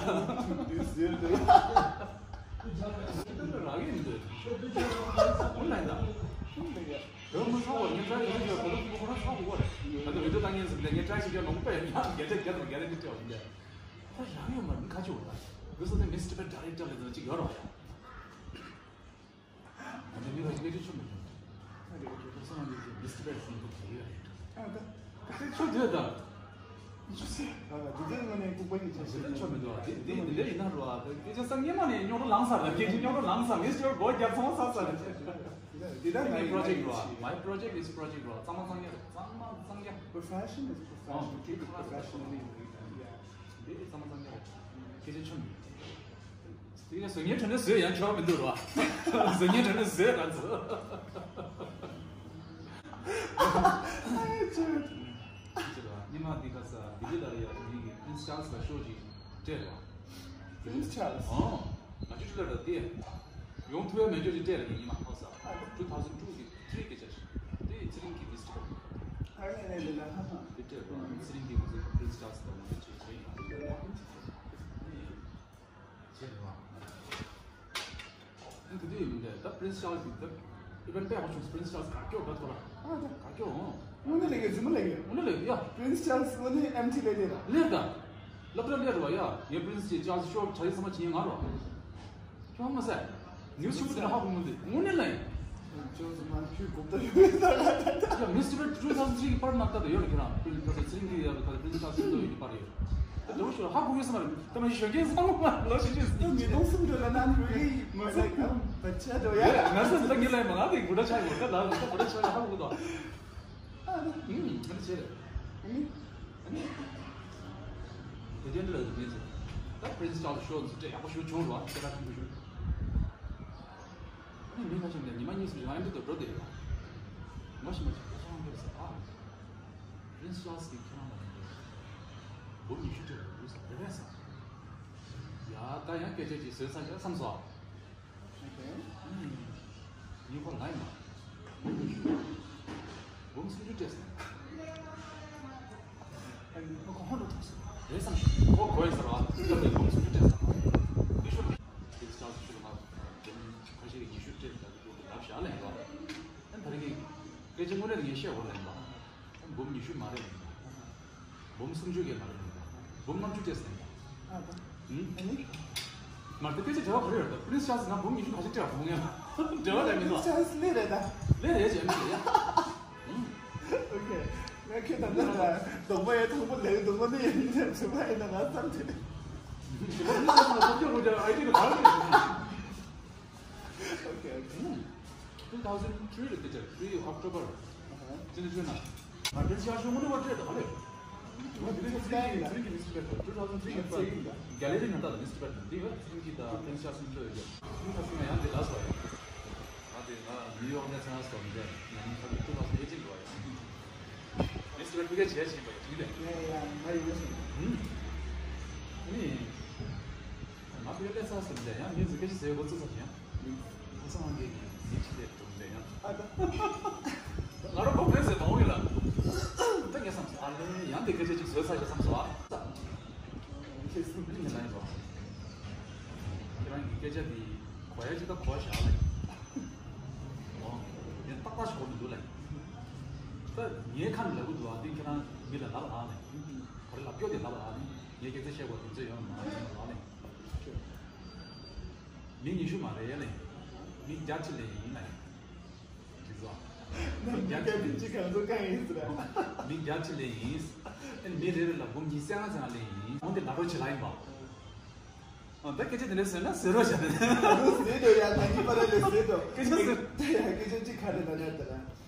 འདི་ཟེར་འདི། འདི་འདྲ་རག་གི་འདུག་འོ་ན་ཡིན་ད། འོ་ན་ཡིན་ད། བོད་མི་ཚང་མ་ངས་འདྲ་ཡིན་འདི་ཁོ་ལ་ཁོ་ལ་ཚང་གི་གོ་རེད། ད་འདི་བོད་དུ་ལྟ་ངན་ཟིན་འདི་ངས་ཊ་རའེ་བྱེད་རྒྱུ་ནོར་པ་ཡིན་ཡང་རྒྱལ་ཁྲལ་རྒྱལ་དང་རྒྱལ་ཁྲལ་འདི་སྤྲད་འོ་འདི། ད་རག་ཡོད་མ་རེད་ཁ་ཆེ་འོ་ད། བོད་ས་ནས་མི་སི་ཊི་བེཊ་ཌའི་རེག་ཊར་ལ་འདི་གཅིག་ཡོད་རེད་བ་ཡ། ང་ཚོ་མི་ལ་གནས་ཚུལ་ཆུ་མི་འདུག་ཨ་རེ་རེ་རེ་སོང་ནས་མི་སི་ཊི་བེཊ་ཟིན་འདུག་ཟེར་ཡོད་རེད། ཨ་ད་ད་ཆུ་དེ་ད། འདི་དེ་ངོ་ནས་ལྐུགས་པ་ཡིན་ཆ་ཞིག་ཆོ་མི་འདུག་འདི་འདི་འདི་འདྲ་ཡིན་ན་རོ། སྐད་ཆ་སང་ཉི་མ་ནས་རྙོག་དྲ་ལངས་ས་རེད། སྐད་ཆ་རྙོག་དྲ་ལངས་ས། མི་སྐྱོར་སྒོ་རྒྱབ་ཚང་ས་ས་རེད། འདི་ད་ངའི་project རོ། My project is project རོ། གཙང་མ་གཙང་རྐྱང་རེད། གཙང་མ་གཙང་རྐྱང་། Profession is profession. Keep it professionally. འདི་གཙང་མ་གཙང་རྐྱང་རེད། སྐད་ཆ་ཆོ་མི་འདུག་དེ་ག་བཟོ་ངན་དྲན་ན་བཟོས་ཡང་ཆོག་མི་འདུག་རོ། བཟོ་ངན་དྲན་ན་བཟོས་རང་ཚོ། ཉི་མ་འདི་ག་ས་འདི་འདི་ལ་ཡ་མི་གི་Prince Charles ལ་ཤོག་ཅིག་སྤྲད་རོ། Prince Charles. ཨོ། ང་ཚོ་ཅི་ལ་ར་དེ། ཡོང་ཐུབ་ཡ་མེད་ཅོག་ཅིག་སྤྲད་ར་ཉི་མ་ཧོ་ས། two thousand two གི་three གི་ཆ་ཞིག་དེ་ཚེ་རིང་གི་festival། ཨ་ལེ་ལེ་ལེ་ལེ། དེ་སྤྲད་རོ། ཚེ་རིང་གི་ང་ཚོ་Prince Charles ལ་ང་ཚོ་ཅིག་བྱས་ཡིན། བྱས་རེད་བ། ཨ་ནི་དེ་དུས་ཡིན་ཏེ་ད་Prince Charles གི་ད་event དཔེ་ཡག་པོ་བྱུང་སོང་། Prince Charles དགའ་སྐྱོ་འདྲ་ཐོག་ལ། ཨ་ད། དགའ་སྐྱོ་འོང་། དངོས་གནས་ལེགས་ཡོད། རྫུན་མ་ལེགས་ཡོད། དངོས་གནས་ལེགས་ཡ། Prince Charles དངོས་གནས་ཨེམ་ཆི་ལེགས་ལེགས་ལ། ལེགས་ད། སློབ་གྲྭ་ལེགས་རེད་བ་ཡ། ངས་Prince གྱི་Charles ཤོག་གྲ་ཡི་ཚང་མ་བྱིན་ཡ་ང་རོ། ཁྱོད་མ་ཟད། News ཤོག་དེ་ན་ཧ་གོ་མི་འདུག་དངོས་གནས་ལ་ཡིན། ཅོ་ཙི་མ་ཁྱོད་གོ་བརྡ་ཡོད་ད། ཡ། Miss Tibet two thousand three གི་པར་ནང་ལྟ་དུ་ཡོད་རེད། ཁྱེད་རང་པིན་ཁ་ཚོ་ཚེ་རིང་གི་ཡ་ཁ་ཚོ་པིན་ཁ་ཚོ་ཡོད་ཀྱི་པར་ཡོད། ད་དུང་ཤོད་ཧ་གོ་གི་སམ་རེད། ད་མ་ཤོད་མཁན་བཟང་མོ་ལོ་ཤི་ཤི་ད་མི་ནོང་སུམ་འགྲོ་ལ་ན་ནི་རེད། མ་ཟད་ཀམ་བ་ཆ་འགྲོ་ཡ། ང་ཚོ་ད་ངེད་ལ་ཡིན་མ་ང་དེ་གུ་ད་ཆ་ཡོད་ད་ལ་ད་གུ་ད་ཆ་ཡོད་ཧ་གོ་གི་ད། ཨ་ནི། ཨུམ། ཨ་ནི་བྱས་རེད། ཨ་ནི། ཨ་ནི། དེ་དོན་འདི་ལ་ཡོད་མིན་ཟེར། ད་Prince Charles ཤོ་ཟེར་ཏེ་ཡག་པོ་ཞུ་བྱུང་རོགས། སྐད་གྲགས་ཆེན་པོ་ཞུ། ཨ་ནི་མི་ཁ་ཤས་ནས་ཉི་མ་གཉིས་གསུམ་ཞིག་ང་ཡང་འདི་དུ་འགྲོ་བསྡད་ཡོད། ངོ་ཤེས་མ་བྱུང་། སྐད་ཆ་ཡང་འདི་ཟེར། ཨ། Prince Charles གིས་ཁྱེད་རང་ལ་འདི་འབུམ་ཉི་ཤུ་སྤྲད་པ་རེད་ཟེར། རེད་པས་ཟེར། ཡ་ད་ཡང་སྐད་ཆ་ཅིག་བཟོས་ཚར་ཤག་བསམ་སོང་། ངེད་ཁོ་ལ་ཡིན་ན། འབུམ་སུམ་ཅུ་སྤྲད་སོང་། ཨ་ནི་ཁོ་ཁོ་ཧོན་དུ་ཐོག་སོང་། རེད་བསམ་ཞིག་ཁོ་གོ་ཡིན་ཟེར་བ། སྐབས་དེ་འབུམ་སུམ་ཅུ་སྤྲད་སོང་། ངེད་ཤོག་དེ་ཅག་སུ་ཞུ་ལ་ང་འབུམ་ཁ་ཤས་ཀྱི་ཉི་ཤུ་སྤྲད་ད་གི་འབུམ་ལབ་བཞག་ལ་ཡིན་རོགས། ཨ་ནི་ད་རེས་ཀྱི་སྐད་ཆ་དངོས་གནས་ངས་བཤད་དགོས་ལ་ཡིན་རོགས། འབུམ་ཉི་ཤུ་མ་རེད། འབུམ་སུམ་ཅུ་གས་མ་རེད། འབུམ་ལྔ་བཅུ་སྤྲད་ཟིན། ཨ་ད། ཨུམ། ཨ་ནི། མར་དེ་སྐད་ཆ་བྱ་བ་ག་རེ་ཡོད་ད། Prince Charles ང་འབུམ་ཉི་ཤུ་ག་ཚོད་སྤྲད་པ་མཐོང་ངེས་ལ། འབྲེལ་བ་རེད་མི་འདུག Prince Charles ལས་རེད་ད། ལས་རེད་ཅེས་མི་རེད་ཡ། ཨུམ། ཨོ་ཁེ། ང་ཁྱེད་དང་འདྲ་ད་གདོང་པ་ཡ་དང་པོ་ལས་གདོང་པ་ནི་ཡ་མི་འདྲ་བྱུང་བ་ཡིན་ན་ང་བསམ་དེ། འབུམ་ཉི་ཤུ་ལ་ཨ་ཏི་ལ་ག་རེ་རེད། Okay, okay. Hmm. two thousand three ལ་དེ་ཚོ་three October. ཅི་ནས་བྱུང་ན། ང་དེ་ཤར་ཤོ་མོ་ནི་བ་ཏྲེ་ད་ཧ་ལེ། ང་དེ་ཚོ་ཚིག་གི་ཚིག་གི་Miss Tibet two thousand three གི་པར་Gallery ནང་ལྟ་ལ་Miss Tibet དེ་བ་ཚིག་གི་ད་ཕན་ཤ་སུམ་ཚོ་ཡོད་རྒྱུ། ཁྱུང་ཁ་སུ་ན་ཡང་དེ་ལ་སོ་ཡ། ང་དེ་ང་ནིའུ་ཡོག་ནས་ཚང་སོ་མི་དེ་ང་ནི་ཁ་ལུ་two thousand eighteen འགྲོ་ཡ། Miss Tibet ཕི་ག་བྱས་ཕྱིན་པ་ཡ་དེ་ལས། ཡ་ཡ་ང་ཡི་ཡོད་སོང་། ཧུམ། ནི། ང་བོད་ལས་ས་ཟིན་ཏེ་ཡང་མི་ཟིག་སྐད་ཆ་ཟེར་གོ་ཚུལ་ས་ཞིང་། ཁོ་ཚང་གི་མི་ཆི་ལས་དུམ་ལས་ཡང་། ཨ་ད། ང་རང་གོ་བོད་ཟེར་མ་འོང་ཡིན་ལ། ད་ངས་བསམ་སོང་ཨ་ལེ་ཡང་དེ་སྐད་ཆ་ཅིག་བཟོས་ཚར་ཞེས་བསམ་སོང་ཨ། ཁྱེད་སུ་མི་ཉན་ཡིན་པ། ཁྱེད་རང་གི་སྐད་ཆ་འདི་གོ་ཡ་ཅིག་ད་གོ་བཞག་ལ། ཨོ། ངས་ཏག་ཏག་ཞིག་གོ་མི་འདུག་ལ། ད་ངའི་ཁ་ནས་ལབ་གི་འདུག་ཨ་འདི་ཁྱེད་རང་མི་ལ་ལབ་ཨ་ལ། ག་རེ་ལབ་སྐྱོ་དེ་ལབ་ཨ་ནི། ངས་སྐད་ཆ་བཤད་དགོས་དོན་ཚོད་ཡོད་མ་རེད་ལ་ལེ། མི་ཉི་ཤུ་མ་རེད་ལེ། མི་བརྒྱ་ཅིག་ལེན་ཡིན་ལེ། དེ་ཚོ། མི་བརྒྱ་ཅིག་ལེན་ཡིན། མི་བརྒྱ་ཅིག་ལེན་ཡིན། ཨ་ནི་མི་རེ་རེ་ལ་འབུམ་ཉི་ཤུ་རྩ་ལྔ་ཙམ་ལེན་ཡིན། འོན་ཏེ་ལབ་རོགས་བྱེད་ལ་ཡིན་པ། ཨ་ད་སྐད་ཆ་དེ་འདྲ་ཟེར་ན་ཟེར་རོགས་བྱ་དེ། ཟེར་དོ་ཡ་ད་ཉི་པ་རེ་ལེ་ཟེར་དོ། སྐད་ཆ་ཟེར། ད་ཡ་སྐད་ཆ་གཅིག་ག་རེ་ལ་ན་ད་ར།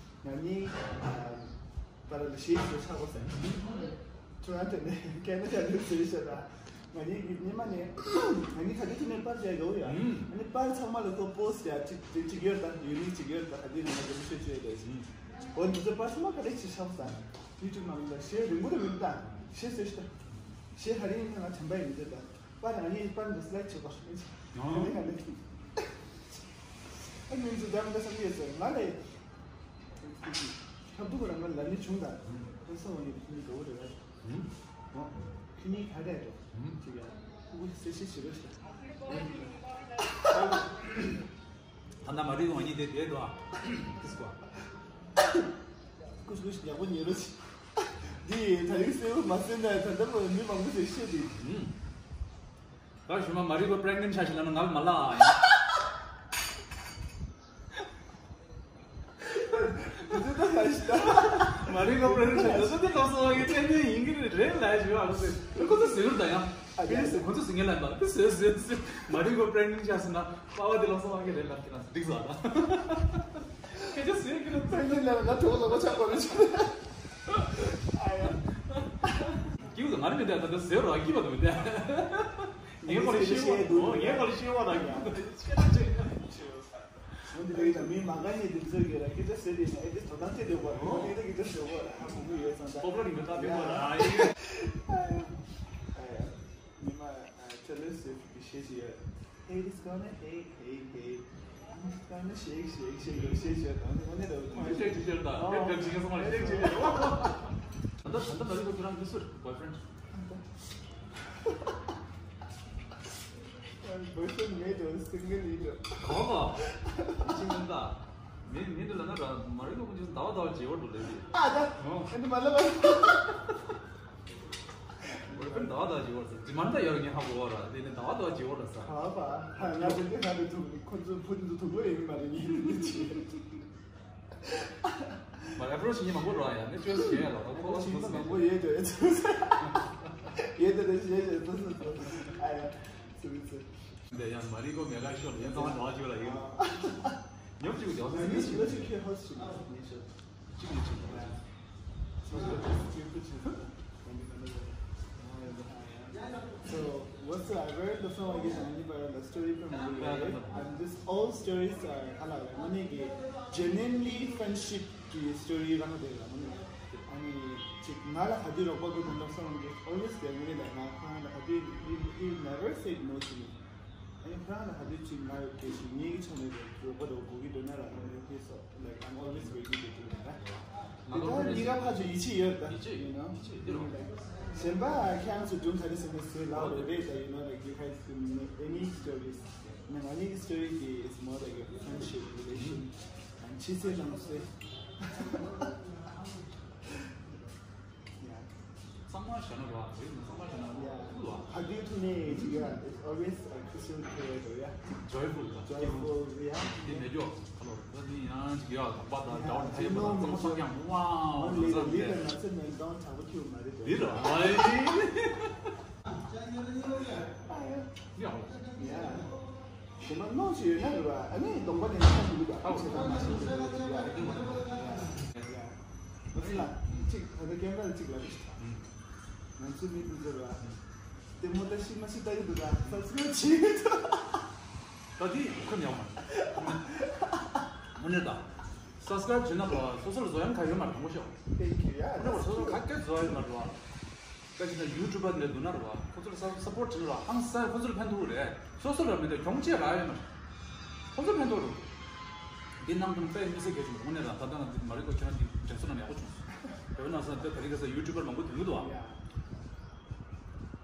ང་གཉིས། ཨ། པར་ལ་ཤེས་སུ་ཆགས་པ་ཟེར། ཁྱོད་རང་དེ་ནས་ཁེ་ན་ཌ་ལ་ཟེར་ཤག་ད། ང་གཉིས་ཉི་མ་ནས། ང་གཉིས་ག་དུས་དེ་ནས་པར་རྒྱག་ཡོད་ཡ། ཨ་ནི་པར་ཚང་མ་ལ་ཁོ་པོ་སི་ཡ་གཅིག་གཅིག་ཡོད་ད། ཡུ་ནིག་གཅིག་ཡོད་ད། ག་དུས་ནས་ང་ཚོ་ཤེས་ཆོད་རེད། འོ་འདི་ཚོ་པར་ཚང་མ་ག་ལེ་ཅིག་ཆགས་ས། ཡུ་ཊུབ་ནང་ལ་ཤེས་རིང་པོ་རེད་མི་འདུག་ད། ཤེས་ཟེར་ཤག་ད། ཤེས་ཧ་རིང་ང་དྲན་པ་ཡིན་འདུག་ད། པར་ང་གཉིས་པར་འདི་སི་ལའེ་ཌི་བྱེད་པ་ཡང་། ཨ་ནི་ང་ནི་ཨ་ནི་འཛུ་འདྲ་མི་འདྲ་བསམ་གྱི་ཡོད་ཟེར་ང་ལས་ཁྱབ་སྡུག་རང་ང་ལ་ནི་བྱུང་ད། ཁོ་སོང་བ་ནི་ཁྱིམ་གྱི་འགྲོ་བོ་རེད་བ། ཁྱོད་གཉིས་ག་རེ་འགྲོ་ཅིག་ཡ་ཁུ་ཁུ་གསལ་བཤད་བྱེད་རོགས་ཞེས། ད་ནང་མ་རིག་འོང་གཉིས་དེ་བསྡད་འདུག་ཨ། ཏིས་ཀོ། ཀུ་ཤུ་ཀུ་ཤུ་ཡག་པོ་ཉེ་རོ་ཆེ། འདི་ད་རིང་གསལ་བོ་མ་གསལ་ན་ད་ལྟ་མི་མང་པོ་ཞིག་བཤད་དེ། ད་ཞུ་མ་མ་རིག་པ་པྲེག་ནེན་ཆགས་ཤིག་ལབ་ན་ང་ལ་མ་ལབ་ཨ་ཡིན། འདི་ད་ག་ཞིག་ད། མ་ མ་རིག་གོ་པྲེག་ནེན་ཊི་ཆགས་ཟེར་དེ་ལོ་སོང་བ་གི་ཁྲེལ་མེད་ཡིན་གྱི་རེད་ལབ་ཞུ་བ་ལོ་ཟེར། ཁོ་ཚོ་ཟེར་ད་ཡང་། ཨ་ཡ། ཁོ་ཚོ་ཟེར་ངེས་ལབ་པ་དེ་ཟེར་ཟེར་ཟེར། མ་རིག་གོ་པྲེག་ནེན་ཊི་ཆགས་ཟེར་ན་པ་བ་དེ་ལོ་སོང་བ་གི་རེད་ལབ་ཀྱི་ན་འགྲིག་སོང་ཨ། ཁྱེད་ཚོ་ཟེར་གྱི་རེད། པྲེག་ནེན་ཊི་ལབ་ན་གྲོགས་ལ་ཆགས་པ་རེད། ཨ་ཡ། སྐྱིད་པོ་ང་རེ་མི་འདུག་ད་ལྟ་ཟེར་རོགས་སྐྱིད་པ་དུ་མི་འདུག་ངའི་སྐོར་ལ་ཤེས་པ་འདུག་ངའི་སྐོར་ལ་ཤེས་པ་དང་ཡང་། འོན་ཏེ་ལས་ཀྱང་མི་མ་དགའ་ནས་འདི་ཚོ་གི་ར་སྐད་ཆ་ཟེར་དེ་ནས་ཨེ་དེ་དོ་སྣང་སྐྱེ་འདུག་པ། འོ་ངས་ད་སྐད་ཆ་ཟེར་བ་ར་ཧ་གོ་གི་ཡོད་ཙང་ད། སྤོབས་པ་རིང་པོ་ད་ཕེབས་པ་ར། ཨ་ཡ། ཨ་ཡ། མི་མ་ཨ་ཊེ་ལོར་སུའིཕ་གི་གཞས་ཅིག་ཡོད། Hate is gonna hate, hate, hate. I'm gonna shake, shake, shake, shake, shake. ད་ནི་ཨོ་ནེ་ད་ཁོང་ཤེག་ཤེག་ཤེག་ད། ཨོ། ཤེག་ཤེག་ཤེག་སོང་བ་ཤེག་ཤེག་ཤེག་ད་ད་ད་ད་རི་གོ་ཁྱོད་རང་འདི་སུ་རེད། བོའི་ཕྲེན་ཌི། བོའི་ཕྲེན་ཌི་མེད་དོ། སིང་གལ་ཡིན་དོ། གོ་གོ། ཅི་མིན་ད། མི་མི་འདི་ལ་ན་ར་མ་རི་གོ་ཁོང་ཅི་ཟླ་བ་ཟླ་བ་བརྗེ་བར་འགྲོ་ལེ་རེད། ཨ་ད། ཨོ། ཨ་འདི་མ་ལབ་པ། བོའི་ཕྲེན་ཌི་ཟླ་བ་ཟླ་བ་བརྗེ་བར་ཟེར། ཇི་མ་ད་ཡོད་ངས་ཧ་གོ་བ་ར། དེ་ནི་ཟླ་བ་ཟླ་བ་བརྗེ་བར་ལ་ས། ག་པ། ང་དེ་འདྲ་ག་དུ་ཐུག་ཁོ་ཚོ་ཕུ་ཏུ་ཐུག་པ་ཡིན་མ་རེད་ངས་དེ་འདྲ་བྱས། མ་ཨེ་པྲོ་ཆི་ཉི་མང་པོ་རོ་ཡ་ནི་ཅོས་ཤེ་ཡ་ལོ། ཨེ་པྲོ་ཆི་ཉི་མང་པོ་ཡོད་དོ། ཡོད་དོ་རེ་ཤེ་ཤེ་ཏོ་སོ་སོ། ཨ་ཡ། སུ་རི་སུ། འདི་ཡང་མ་རི་གོ་མེ་ག་ཤོར་ཡན་ཚང་མ་འདྲ་བ་ཅིག་ལ་ཡིན། ཉོབ་ཅིག་ཡོད། ངས་ཞིག་ལ་ཅིག་ཁྱོད་ཧོ་སི་ཅིག་ལ་ཉེ་ཤོར། གཅིག་ནས་གཅིག་ལ། So whatsoever the song is, anybody the story from the I'm this all stories are halal. ང་ནི་གི་genuinely friendship གི་story རང་དེ་ལ་ང་ནི་ཨ་ནི་ཅིག་ང་ལ་ག་དུས་རོགས་པ་དགོས་དོན་དག་སོང་གི་always དེ་ངས་ལ་ང་ཁོང་ལ་ག་དུས he he never said no to me. ཨ་ནི་ཁོ་རང་ལ་ག་དུས་ཅིག་ང་ཡོད་དེ་ཞིག་ངའི་ཆ་ནས་རོགས་པ་དགོས་ཀྱི་འདུག་ན་ར་ང་ནི་ཧེ་སོ། Like, I'm always ready to do that. ང་ཚོ་ད་གཉིས་ཀ་ཕར་ཚུར་ཡིད་ཆེས་ཡོད་ད། ཡིད་ཆེས་ཡོད། ཡིད་ཆེས་ཡོད། གཞན་པ་ཁྱེད་རང་ཚོ་སྒྲུང་ག་རེ་ཟེར་ན་ཟེར་ལབ་རེད་རེད་ད། You know, like, you guys can make any stories. ང་ནི་story དེ་is more like a friendship relation. And she said, I'm say. Yeah. གཙང་མ་བྱས་ན་རོ། རིགས་ནི་གཙང་མ་བྱས་ན་རོ། ཡ། ཐུག་ལ། ག་དུས་ཐུག་ནས་ཅིག་ཡ། It's always a crystal clear, yeah. Joyful, joyful, yeah. འདི་མེད་རྒྱུ་ཁ་ལོ་རེད། ད་འདི་ཡང་ཅིག་ཡ་དང་པ་དང་འདྲ་བ་ནི་ཚེ་པ་དང་གཙང་མ་ཡང་ཝའོ། Only the little nuts and down ཐག་པ་ཁྱོད་མ་རེད་དོ། འདི་ར། ཨ་ཡི། ཡ། ཡ། དེ་མ་གནོང་ཞིག་ཡོད་ན་རེད་བ། ཨ་ནི་གདོང་པ་ནས་ཆ་ཞིག་འདུག་ག་ཨ་ཁྱེད་ཚང་མ་ཞིག་འདུག་ག་ཡ། ཡ། ང་ཚོ་ལ་གཅིག་ད་ལྟ་ཀེམ་ར་ལ་གཅིག་ལབ་ཤིག་ང་ཚོ་མི་དེ་ཚོ་ལ་ལྟད་མོ་ལྟ་ཤི་མ་ཤི་ལྟ་གི་འདུག་ག་སབ་སི་ཀ་རབ་བྱེད་ཀྱི་འདུག་ད་དེ་ཁོ་ཉག་མ་རེད། དངོས་གནས་ད་སབ་སི་ཀ་རབ་བྱེད་ན་རོ། སོ་སོར་བཟོ་ཡང་ག་ཡོད་མ་རེད། དང་པོ་ཤོག Thank you, yeah. དངོས་གནས་སོ་སོར་ག་གེ་བཟོ་ཡ་ཡོད་མ་རེད་རོ། ད་ཅི་ན་ཡུ་ཊུབ་པ་འདི་འདུག་ན་རོ། ཁོ་ཚོར་སབ་སབ་པོར་བྱེད་ན་རོ། ཧང་སང་ཁོ་ཚོར་ཕན་ཐོགས་རེད། སོ་སོ་ལ་མི་འདོད་གྱོང་ཆེ་རག་ཡོད་མ་རེད། ཁོ་ཚོར་ཕན་ཐོགས་རུ། འདི་ནང་དུ་དཔེ་མི་སྲིད་གལ་ཆེན་པོ་དངོས་གནས་རང་ད་ལྟ་ང་འདི་མ་རིག་གོ་ཁྱེད་རང་འདི་དྲན་གསོ་ནང་ཡག་པོ་བྱུང་སོང་། དེ་བས་ན་ས་འདི་ད་རིང་ཁ་སང་ཡུ་ཊུབ་པར་མང་པོ་དེ་འདུག་ཨ།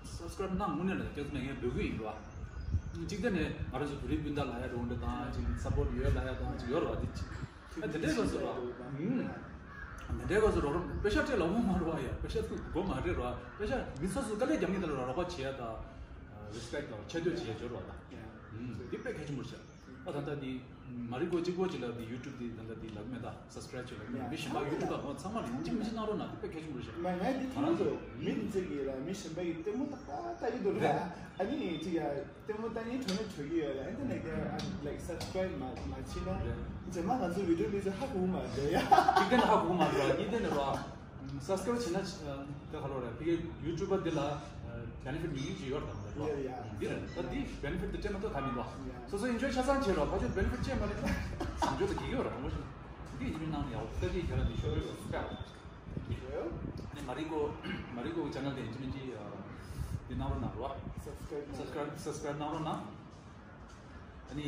སབ་སི་ཀ་རབ་གནང་། དངོས་གནས་རེད། ཁྱེད་ཚོ་ནས་ངས་འབོད་སྐུལ་ཡིན་རོ། གཅིག་དེ་ནས་ང་རང་ཚོ་བོད་རིགས་སྤུན་ཟླ་ལ་ཡ་རོགས་འདྲ་དང་ཅིག་སབ་པོར་ཡོད་ལ་ཡ་དང་ཅིག་ཡོད་རོ། འདི་ཅིག་ཨ་དེ་འདྲའི་སྐབས་སུ་རོ། ཨུམ། དེ་འདྲའི་སྐབས་སུ་རོགས་རམ་པེ་ཤ་སྤྲད་ལ་འོང་མ་རོ་ཡ། པེ་ཤ་ཐུག་དགོས་མ་རེད་རོ། པེ་ཤ་མི་སོ་སོ་དཀའ་ལས་རྒྱབ་མཁན་དེ་ལ་རོགས་པ་བྱེད་ཡ་དང་རི་སི་པེག་དང་ཆེ་བསྟོད་བྱེད་ཡ་འབྱོར་བ་དང་། ཨུམ། འདི་དཔེ་གལ་ཆེན་པོ་རེད། ཨ་ད་ལྟ་འདི་མ་རིག་གོ་གཅིག་པོ་གཅིག་ལ་འདི་ཡུ་ཊུབ་འདི་ད་ལྟ་འདི་ལབ་མེད་ད། སབ་སི་ཀ་རབ་བྱེད་ལབ་མེད། མི་གཞན་པ་ཡུ་ཊུབ་པ་ཚང་མ་ལ་ཡིན་གཅིག་མིན་གཅིག་གནང་རོགས་གནང་། འདི་དཔེ་གལ་ཆེན་པོ་རེད་ཤག་ང་ང་འདི་ཐུག་ཚོ་མི་འདི་ཚོ་གི་ལ་མི་གཞན་པ་གི་ལྟད་མོ་ཏག་ཏག་ལྟ་གི་འདུག་ར། ཨ་ནི་ཅིག་ཡ། ལྟད་མོ་ལྟ་ཉན་གྲོ་ནས་གྲོ་གི་ཡོད་ལ། ཨ་ནི་ལེགས་ཡ། ཨ་ནི་ལེགས་སབ་སི་ཀ་རབ་མ་མ་བྱེད་ན། རེད། རྗེས་མ་ང་ཚོ་བི་ཌིའོ་འདི་ཚོ་ཧ་གོ་མ་འདུག་ཡ། གཅིག་དེ་ནི་ཧ་གོ་མ་འདུག་གཉིས་དེ་ནི་རོ། སབ་སི་ཀ་རབ་བྱེད་ན་དེ་ག་ལོ་རེད། ཕ་གི་ཡུ་ཊུབ་པ་འདི་ལ་བེ་ནི་ཕིཊ་ཉུང་ཉུང་ཅིག་ཡོད་དམ་རེད་རོ། ཡ་ཡ། འདི་རེད། ད་འདི་བེ་ནི་ཕིཊ་འདི་སྤྲད་མ་ཐུབ་ག་མི་འདུག་ཡ། སོ་སོ་ཨེན་ཇོའི་ཆ་ཚང་བྱེད་རོགས། ཕ་ཆོས་བེ་ནི་ཕིཊ་བྱེད་མ་རེད། བཟང་སྤྱོད་དང་དགེ་རྒྱུ་རོ། རང་མོ་ཞིག་འདི་ཡིན་མིན་གནང་ཡག་ལྟ་ཅིག་ཁྱེད་རང་འདི་ཤོད་རོགས། ཨ་ནི་མ་རིག་གོ་མ་རིག་གོ་ཅེ་ནལ་དེ་ཡིན་གཅིག་མིན་གཅིག་འདི་གནང་རོགས་གནང་རོགས། སབ་སི་ཀ་རབ་སབ་སི་ཀ་རབ་སབ་སི་ཀ་རབ་གནང་རོགས་གནང་། ཨ་ནི་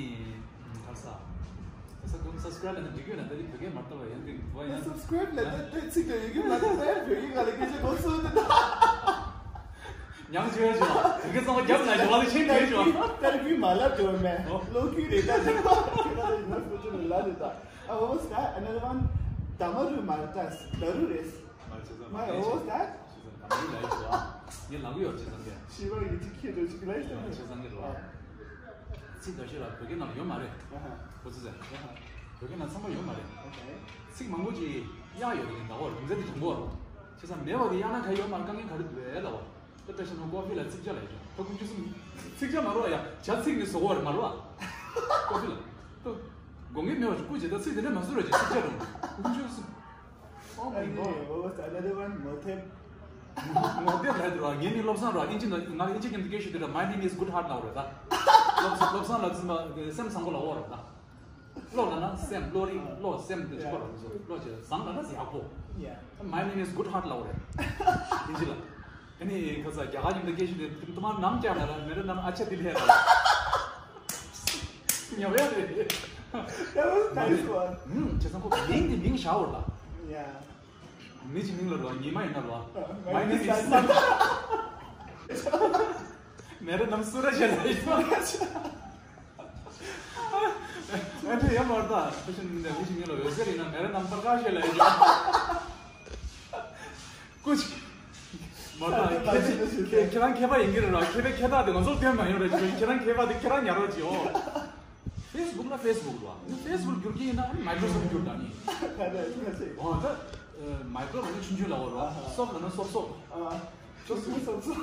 ག་ས་ག་ས་ཀུན་སབ་སི་ཀ་རབ་ལབ་ན་འགྲིག་གི་ཡོད་ན། ད་དེ་བོད་སྐད་མ་བཏང་བ་ཡང་འགྲིག་བ་ཡང་། སབ་སི་ཀ་རབ་ལབ་ན་ད་ཚིག་དེ་ཡི་གེ་མ་བཏང་ན་ཡང་བོད་ཡིག་ག་ལ་སྐད་ཆ་གོ་སོང་ད། ཉང་ཆོས་ཆོས་བོད་སྐད་ཚང་མ་རྒྱབ་ན་ཞོ་བ་ལ་ཆེན་ཆོས་ཆོས། ཏར་ཀི་མ་ལབ་འགྲོ་མེད། ཨོ། ལོ་ཀི་རེད་ད་ཅིག་ཁྱེད་ཀ་ད་ཡིན་ན་སོ་ཆུ་ལ་ལ་རེད་ད། ཨ། What was that? Another one? ད་མ་རུ་མ་ར་ཏས་ད་རུ་རེད། མ་རེད། བྱས་ཙང་། My, what was that? བྱས་ཙང་ད་མ་རུ་ལ་ཡིན་ཟེར་བ། ངས་ལབ་གི་ཡོད། བྱས་ཙང་གས། ཤི་བ་ཡི་ཅིག་ཁྱེད་ཚོ་ཅིག་ལ་ཡིན་ཟེར། བྱས་ཙང་གས་རེད་བ། ཚིག་འདི་ཤོད་ར། བོད་སྐད་ནང་ལ་ཡོད་མ་རེད། ཨ་ཧ། ཁོ་ཚོ་ཟེར། ཨ་ཧ། བོད་སྐད་ནང་ཚང་མ་ཡོད་མ་རེད། ཨོ་ཁེ། ཚིག་མང་པོ་ཅིག་གཡག་ཡོད་རེད་ཀྱི་འདྲ་བོ་རེད། རྒྱུ་མཚན་དེ་དྲང་པོ་རེད། བྱས་ཙང་མེད་པ་དེ་གཡག་ན་ག་ཡོད་མ་རེད། དཀའ་ངལ་ག་རེ་འདུག་ཨེ་ལབ་པ། ད་ལྟ་བཤད་ན་ཀོ་ཧྥི་ལ་ཚིག་ཇ་ལབ་ཀྱི་འདུག་ད་ཁོང་ཁྱོད་གསུམ་ཚིག་ཇ་མ་རེད་པ། ཡ་ཇ་ཚིག་ནི་བཟོ་བ་རེད་མ་རེད་པ། ཀོ་ཧྥི་ལ་ད་དགོངས་འགལ་མེད་པ་ཞིག་སྐུ་མཁྱེན། ད་ཚིག་དེ་འདྲ་མ་བཟོ་རོགས་བྱེད། ཚིག་ཇ་རུང་ཁོང་ཁྱོད་གསུམ། Oh my god. What was the another one? མོ་ཐེབ། མོ་ཐེབ་ལབ་འདུག་པ། ངའི་མིང་བློ་བཟང་རེད་པ། ཨིན་ཇི་ནང་ང་ཨིན་ཇི་སྐད་དུ་སྐད་ཤོད་དུས་ར། My name is Good Heart ལབ་རེད་ད། བློ་བཟང་ལབ་ཟིན་པ་སེམས་བཟང་པོ་ལབ་འོ་རེད་ད། བློ་ལབ་ན་སེམས། བློ་རིག་བློ་སེམས་དེ་གཅིག་པ་རེད་བཟོ། བློ་བྱས་བཟང་ལབ་ན་ཡག་པོ། Yeah. My name is Good Heart ལབ་རེད། ཨིན་ཇི་ལ། ཨ་ནི་ཁ་ས་རྒྱ་གར་མཉམ་དུ་སྐད་ཤོད་དུས་དུ་མ་ནམ་ཀྱག་ན་ར། མེ་ར་ནམ་ཨ་ཆ་དི་ལི་ཧེ་ར། ཉོ་ཡ་རེད། That was nice one. ཨུམ། བྱས་ཙང་ཁོ་མིང་དེ་མིང་བཞག་འོ་རེད་ད། Yeah. མི་གཅིག་མིང་ལ་རོ། ཉི་མ་ཡིན་ན་རོ། My name is Santa. མེ་ར་ནམ་སུ་ར་ཤ་ལ་ཡིན། ཨ་ནི་ཡ་མར་ད་ཕེ་ཤན་མི་གཅིག་མིང་ལ་འོད་ཟེར་ཡིན་ན། མེ་ར་ནམ་པར་ཀ་ཤ་ལ་ཡིན། ཀུ་ཅི། མར་ད་ཁྱེད་ཁྱེད་ཁྱེད་རང་མཁས་པ་ཡིན་གྱི་རེད་རོ། མཁས་པའི་མཁས་རྟགས་དེ་ང་ཚོར་སྟོན་མ་ཡོང་རེད། ཁྱེད་རང་མཁས་པ་དེ་ཁྱེད་རང་ཉར་རོགས་གྱིས་ཨོ། ཕེ་སི་བུག་ལ་ཕེ་སི་བུག་ལ། ཕེ་སི་བུག་བསྒྱུར་གྱི་ཡིན་ན་ཨ་ནི་མའི་ཀྲོ་སོབ་བསྒྱུར་ད་ནི། ཨོ་ད། མའི་ཀྲོ་ལ་ནི་ཆུང་ཆུང་ལ་འོ་རོ། སོབ་ལ་ན་སོབ་སོབ། ཆུང་ཆུང་སོབ་སོབ།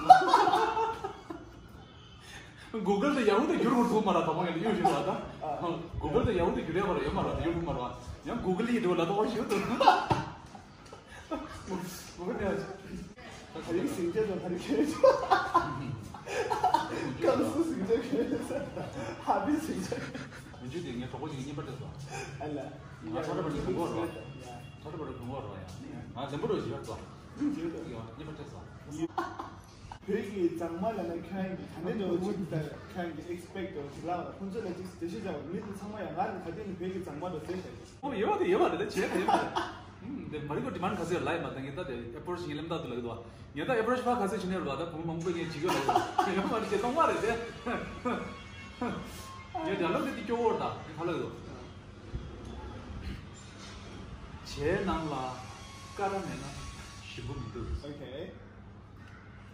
གུ་གལ་དུ་ཡ་ཧུ་དུ་བསྒྱུར་དགོས་ཐུག་མ་ར། ད་མ་ངས་ལ་ཡོད་ཞུ་བ་ད། གུ་གལ་དུ་ཡ་ཧུ་དུ་བསྒྱུར་ཡ་མ་ར། ཡོད་མ་ར། ཡོད་མ་ར། ཡང་གུ་གལ་ཡི་འགྲོ་ལ་ད་འོ་ཞུ་དུ། ཧ་རིག་སིང་ཆ་དང་ཧ་རིག་ཁེ་ཆ། ཀམ་སུ་སིང་ཆ་ཁེ་ཆ། ཧ་རིག་སིང་ཆ། མི་འཇུ་དེ་ངའི་གྲོགས་པོ་ཞིག་གཉིས་པ་སྤྲད་སོང་། ཨ་ལ། ང་ཁྲ་ཁྲ་པ་རེ་གོང་གོ་རོ། ཁྲ་ཁྲ་པ་རེ་གོང་གོ་རོ་ཡ། ང་ལེན་པོ་རོ་ཞིག་ཡོད་སོང་། ཡོད་གཉིས་པ་སྤྲད་སོང་། བོད་ཀྱི་མཛངས་མ་ལབ་ན་ཁྱེད་རང་གིས་ག་འདྲ་འདྲ་བོ་ཅིག་ད་ཁྱེད་རང་གིས་ཨེག་སི་པེག་འདྲ་བོ་ཅིག་ལབ་པ། ཁོང་ཚོ་ལ་ཅིག་འགྲེལ་བཤད་རྒྱག་པ། མི་དེ་ཚང་མ་ཡང་ང་ནི་ག་དུས་ནས་བོད་ཀྱི་མཛངས་མ་འདྲ་བོ་ཟེར་བྱས། ཨོ་ཡོད་པ་དེ་ཡོད་པ་རེད། ད་བྱས་པ་ཡོད་པ་རེད། ཨུམ། དེ་མ་རིག་པ་ཌི་མན་ག་ཚོད་ལབ་ཡོད་མ་ད། ངས་ད་དེ་ཨེ་པོ་རོ་ཆི་ངས་ལེམ་ད་དུ་ལབ་ཀྱི་འདུག་ངས་ད་ཨེ་པོ་རོ་ཆི་ཕར་ག་ཚོད་བྱས་ནས་རེད་པ། ད་བུ་མོ་མང་པོས་ངས་བྱེད་ཀྱི་ཡོད་རེད། ཡོད་མ་རེད། དེ་སྟོང་པ་རེད་དེ། ངས་ཌ་ཡ་ལོག་དེ་དེ་སྐྱོ་བོ་རེད། ད་དེ་ག་ལབ་ཀྱི་འདུག་བྱའི་ནང་ལ་ཀ་ར་མེད་ན་ཞིམ་པོ་མི་འདུག་ཨོ་ཁེ།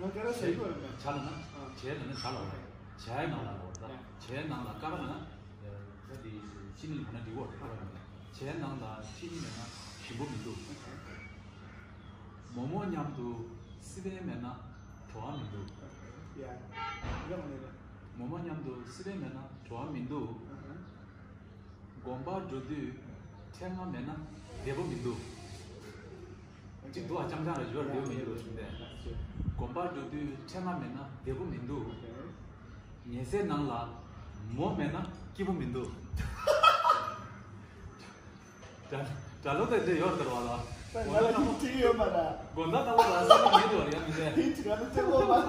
ང་ཀ་ར་ཟ་གི་ཡོད་མེད། བྱ་ལབ་ན། ཨ། བྱའི་ལབ་ན་བྱ་ལབ་པ་རེད། བྱའི་ནང་ལ་ལབ་པ་རེད། ཡ། བྱའི་ནང་ལ་ཀ་ར་མེད་ན། ད་དེ་ཅི་ནི་ལབ་ན་འགྲིག་གོ་རེད། ཀ་ར་མེད་ན། བྱའི་ནང་ལ་ཅི་ནི་མེད་ན་ཞིམ་པོ་མི་འདུག་མོག་མོག་མཉམ་དུ་སི་པན་མེད་ན་བྲོ་བ་མི་འདུག་ཡ། རེད་མ་རེད། མོག་མོག་མཉམ་དུ་སི་པན་མེད་ན་བྲོ་བ་མི་འདུག་ཨ་ཧ། དགོན་པ་འགྲོ་དུས་ཕྲེང་བ་མེད་ན་བདེ་པོ་མི་འདུག་གཅིག་འདུག་ཨ། རྐྱང་རྐྱང་རེད། ཡོད་རེད་མི་ཡོད་རེད་ཞུ་བསྡད། དགོན་པ་འགྲོ་དུས་ཕྲེང་བ་མེད་ན་བདེ་པོ་མི་འདུག་ཉལ་སའི་ནང་ལ་མོ་མེད་ན་སྐྱིད་པོ་མི་འདུག་དགྲ་དགྲ་ལོ་དེ་འདྲ་ཡོད་རེད་ད་ར་བ་ལ། ད་ང་ལ་ཡིད་ཆེས་ཡོད་མ་རེད། དགོན་བདག་ལྟ་བུ་ལ་སེམས་ཉེས་འགྲོ་ཡ་མི་འདྲ། ཡིད་ཆེས་ང་ལ་སེམས་ལོ་མ་རེད།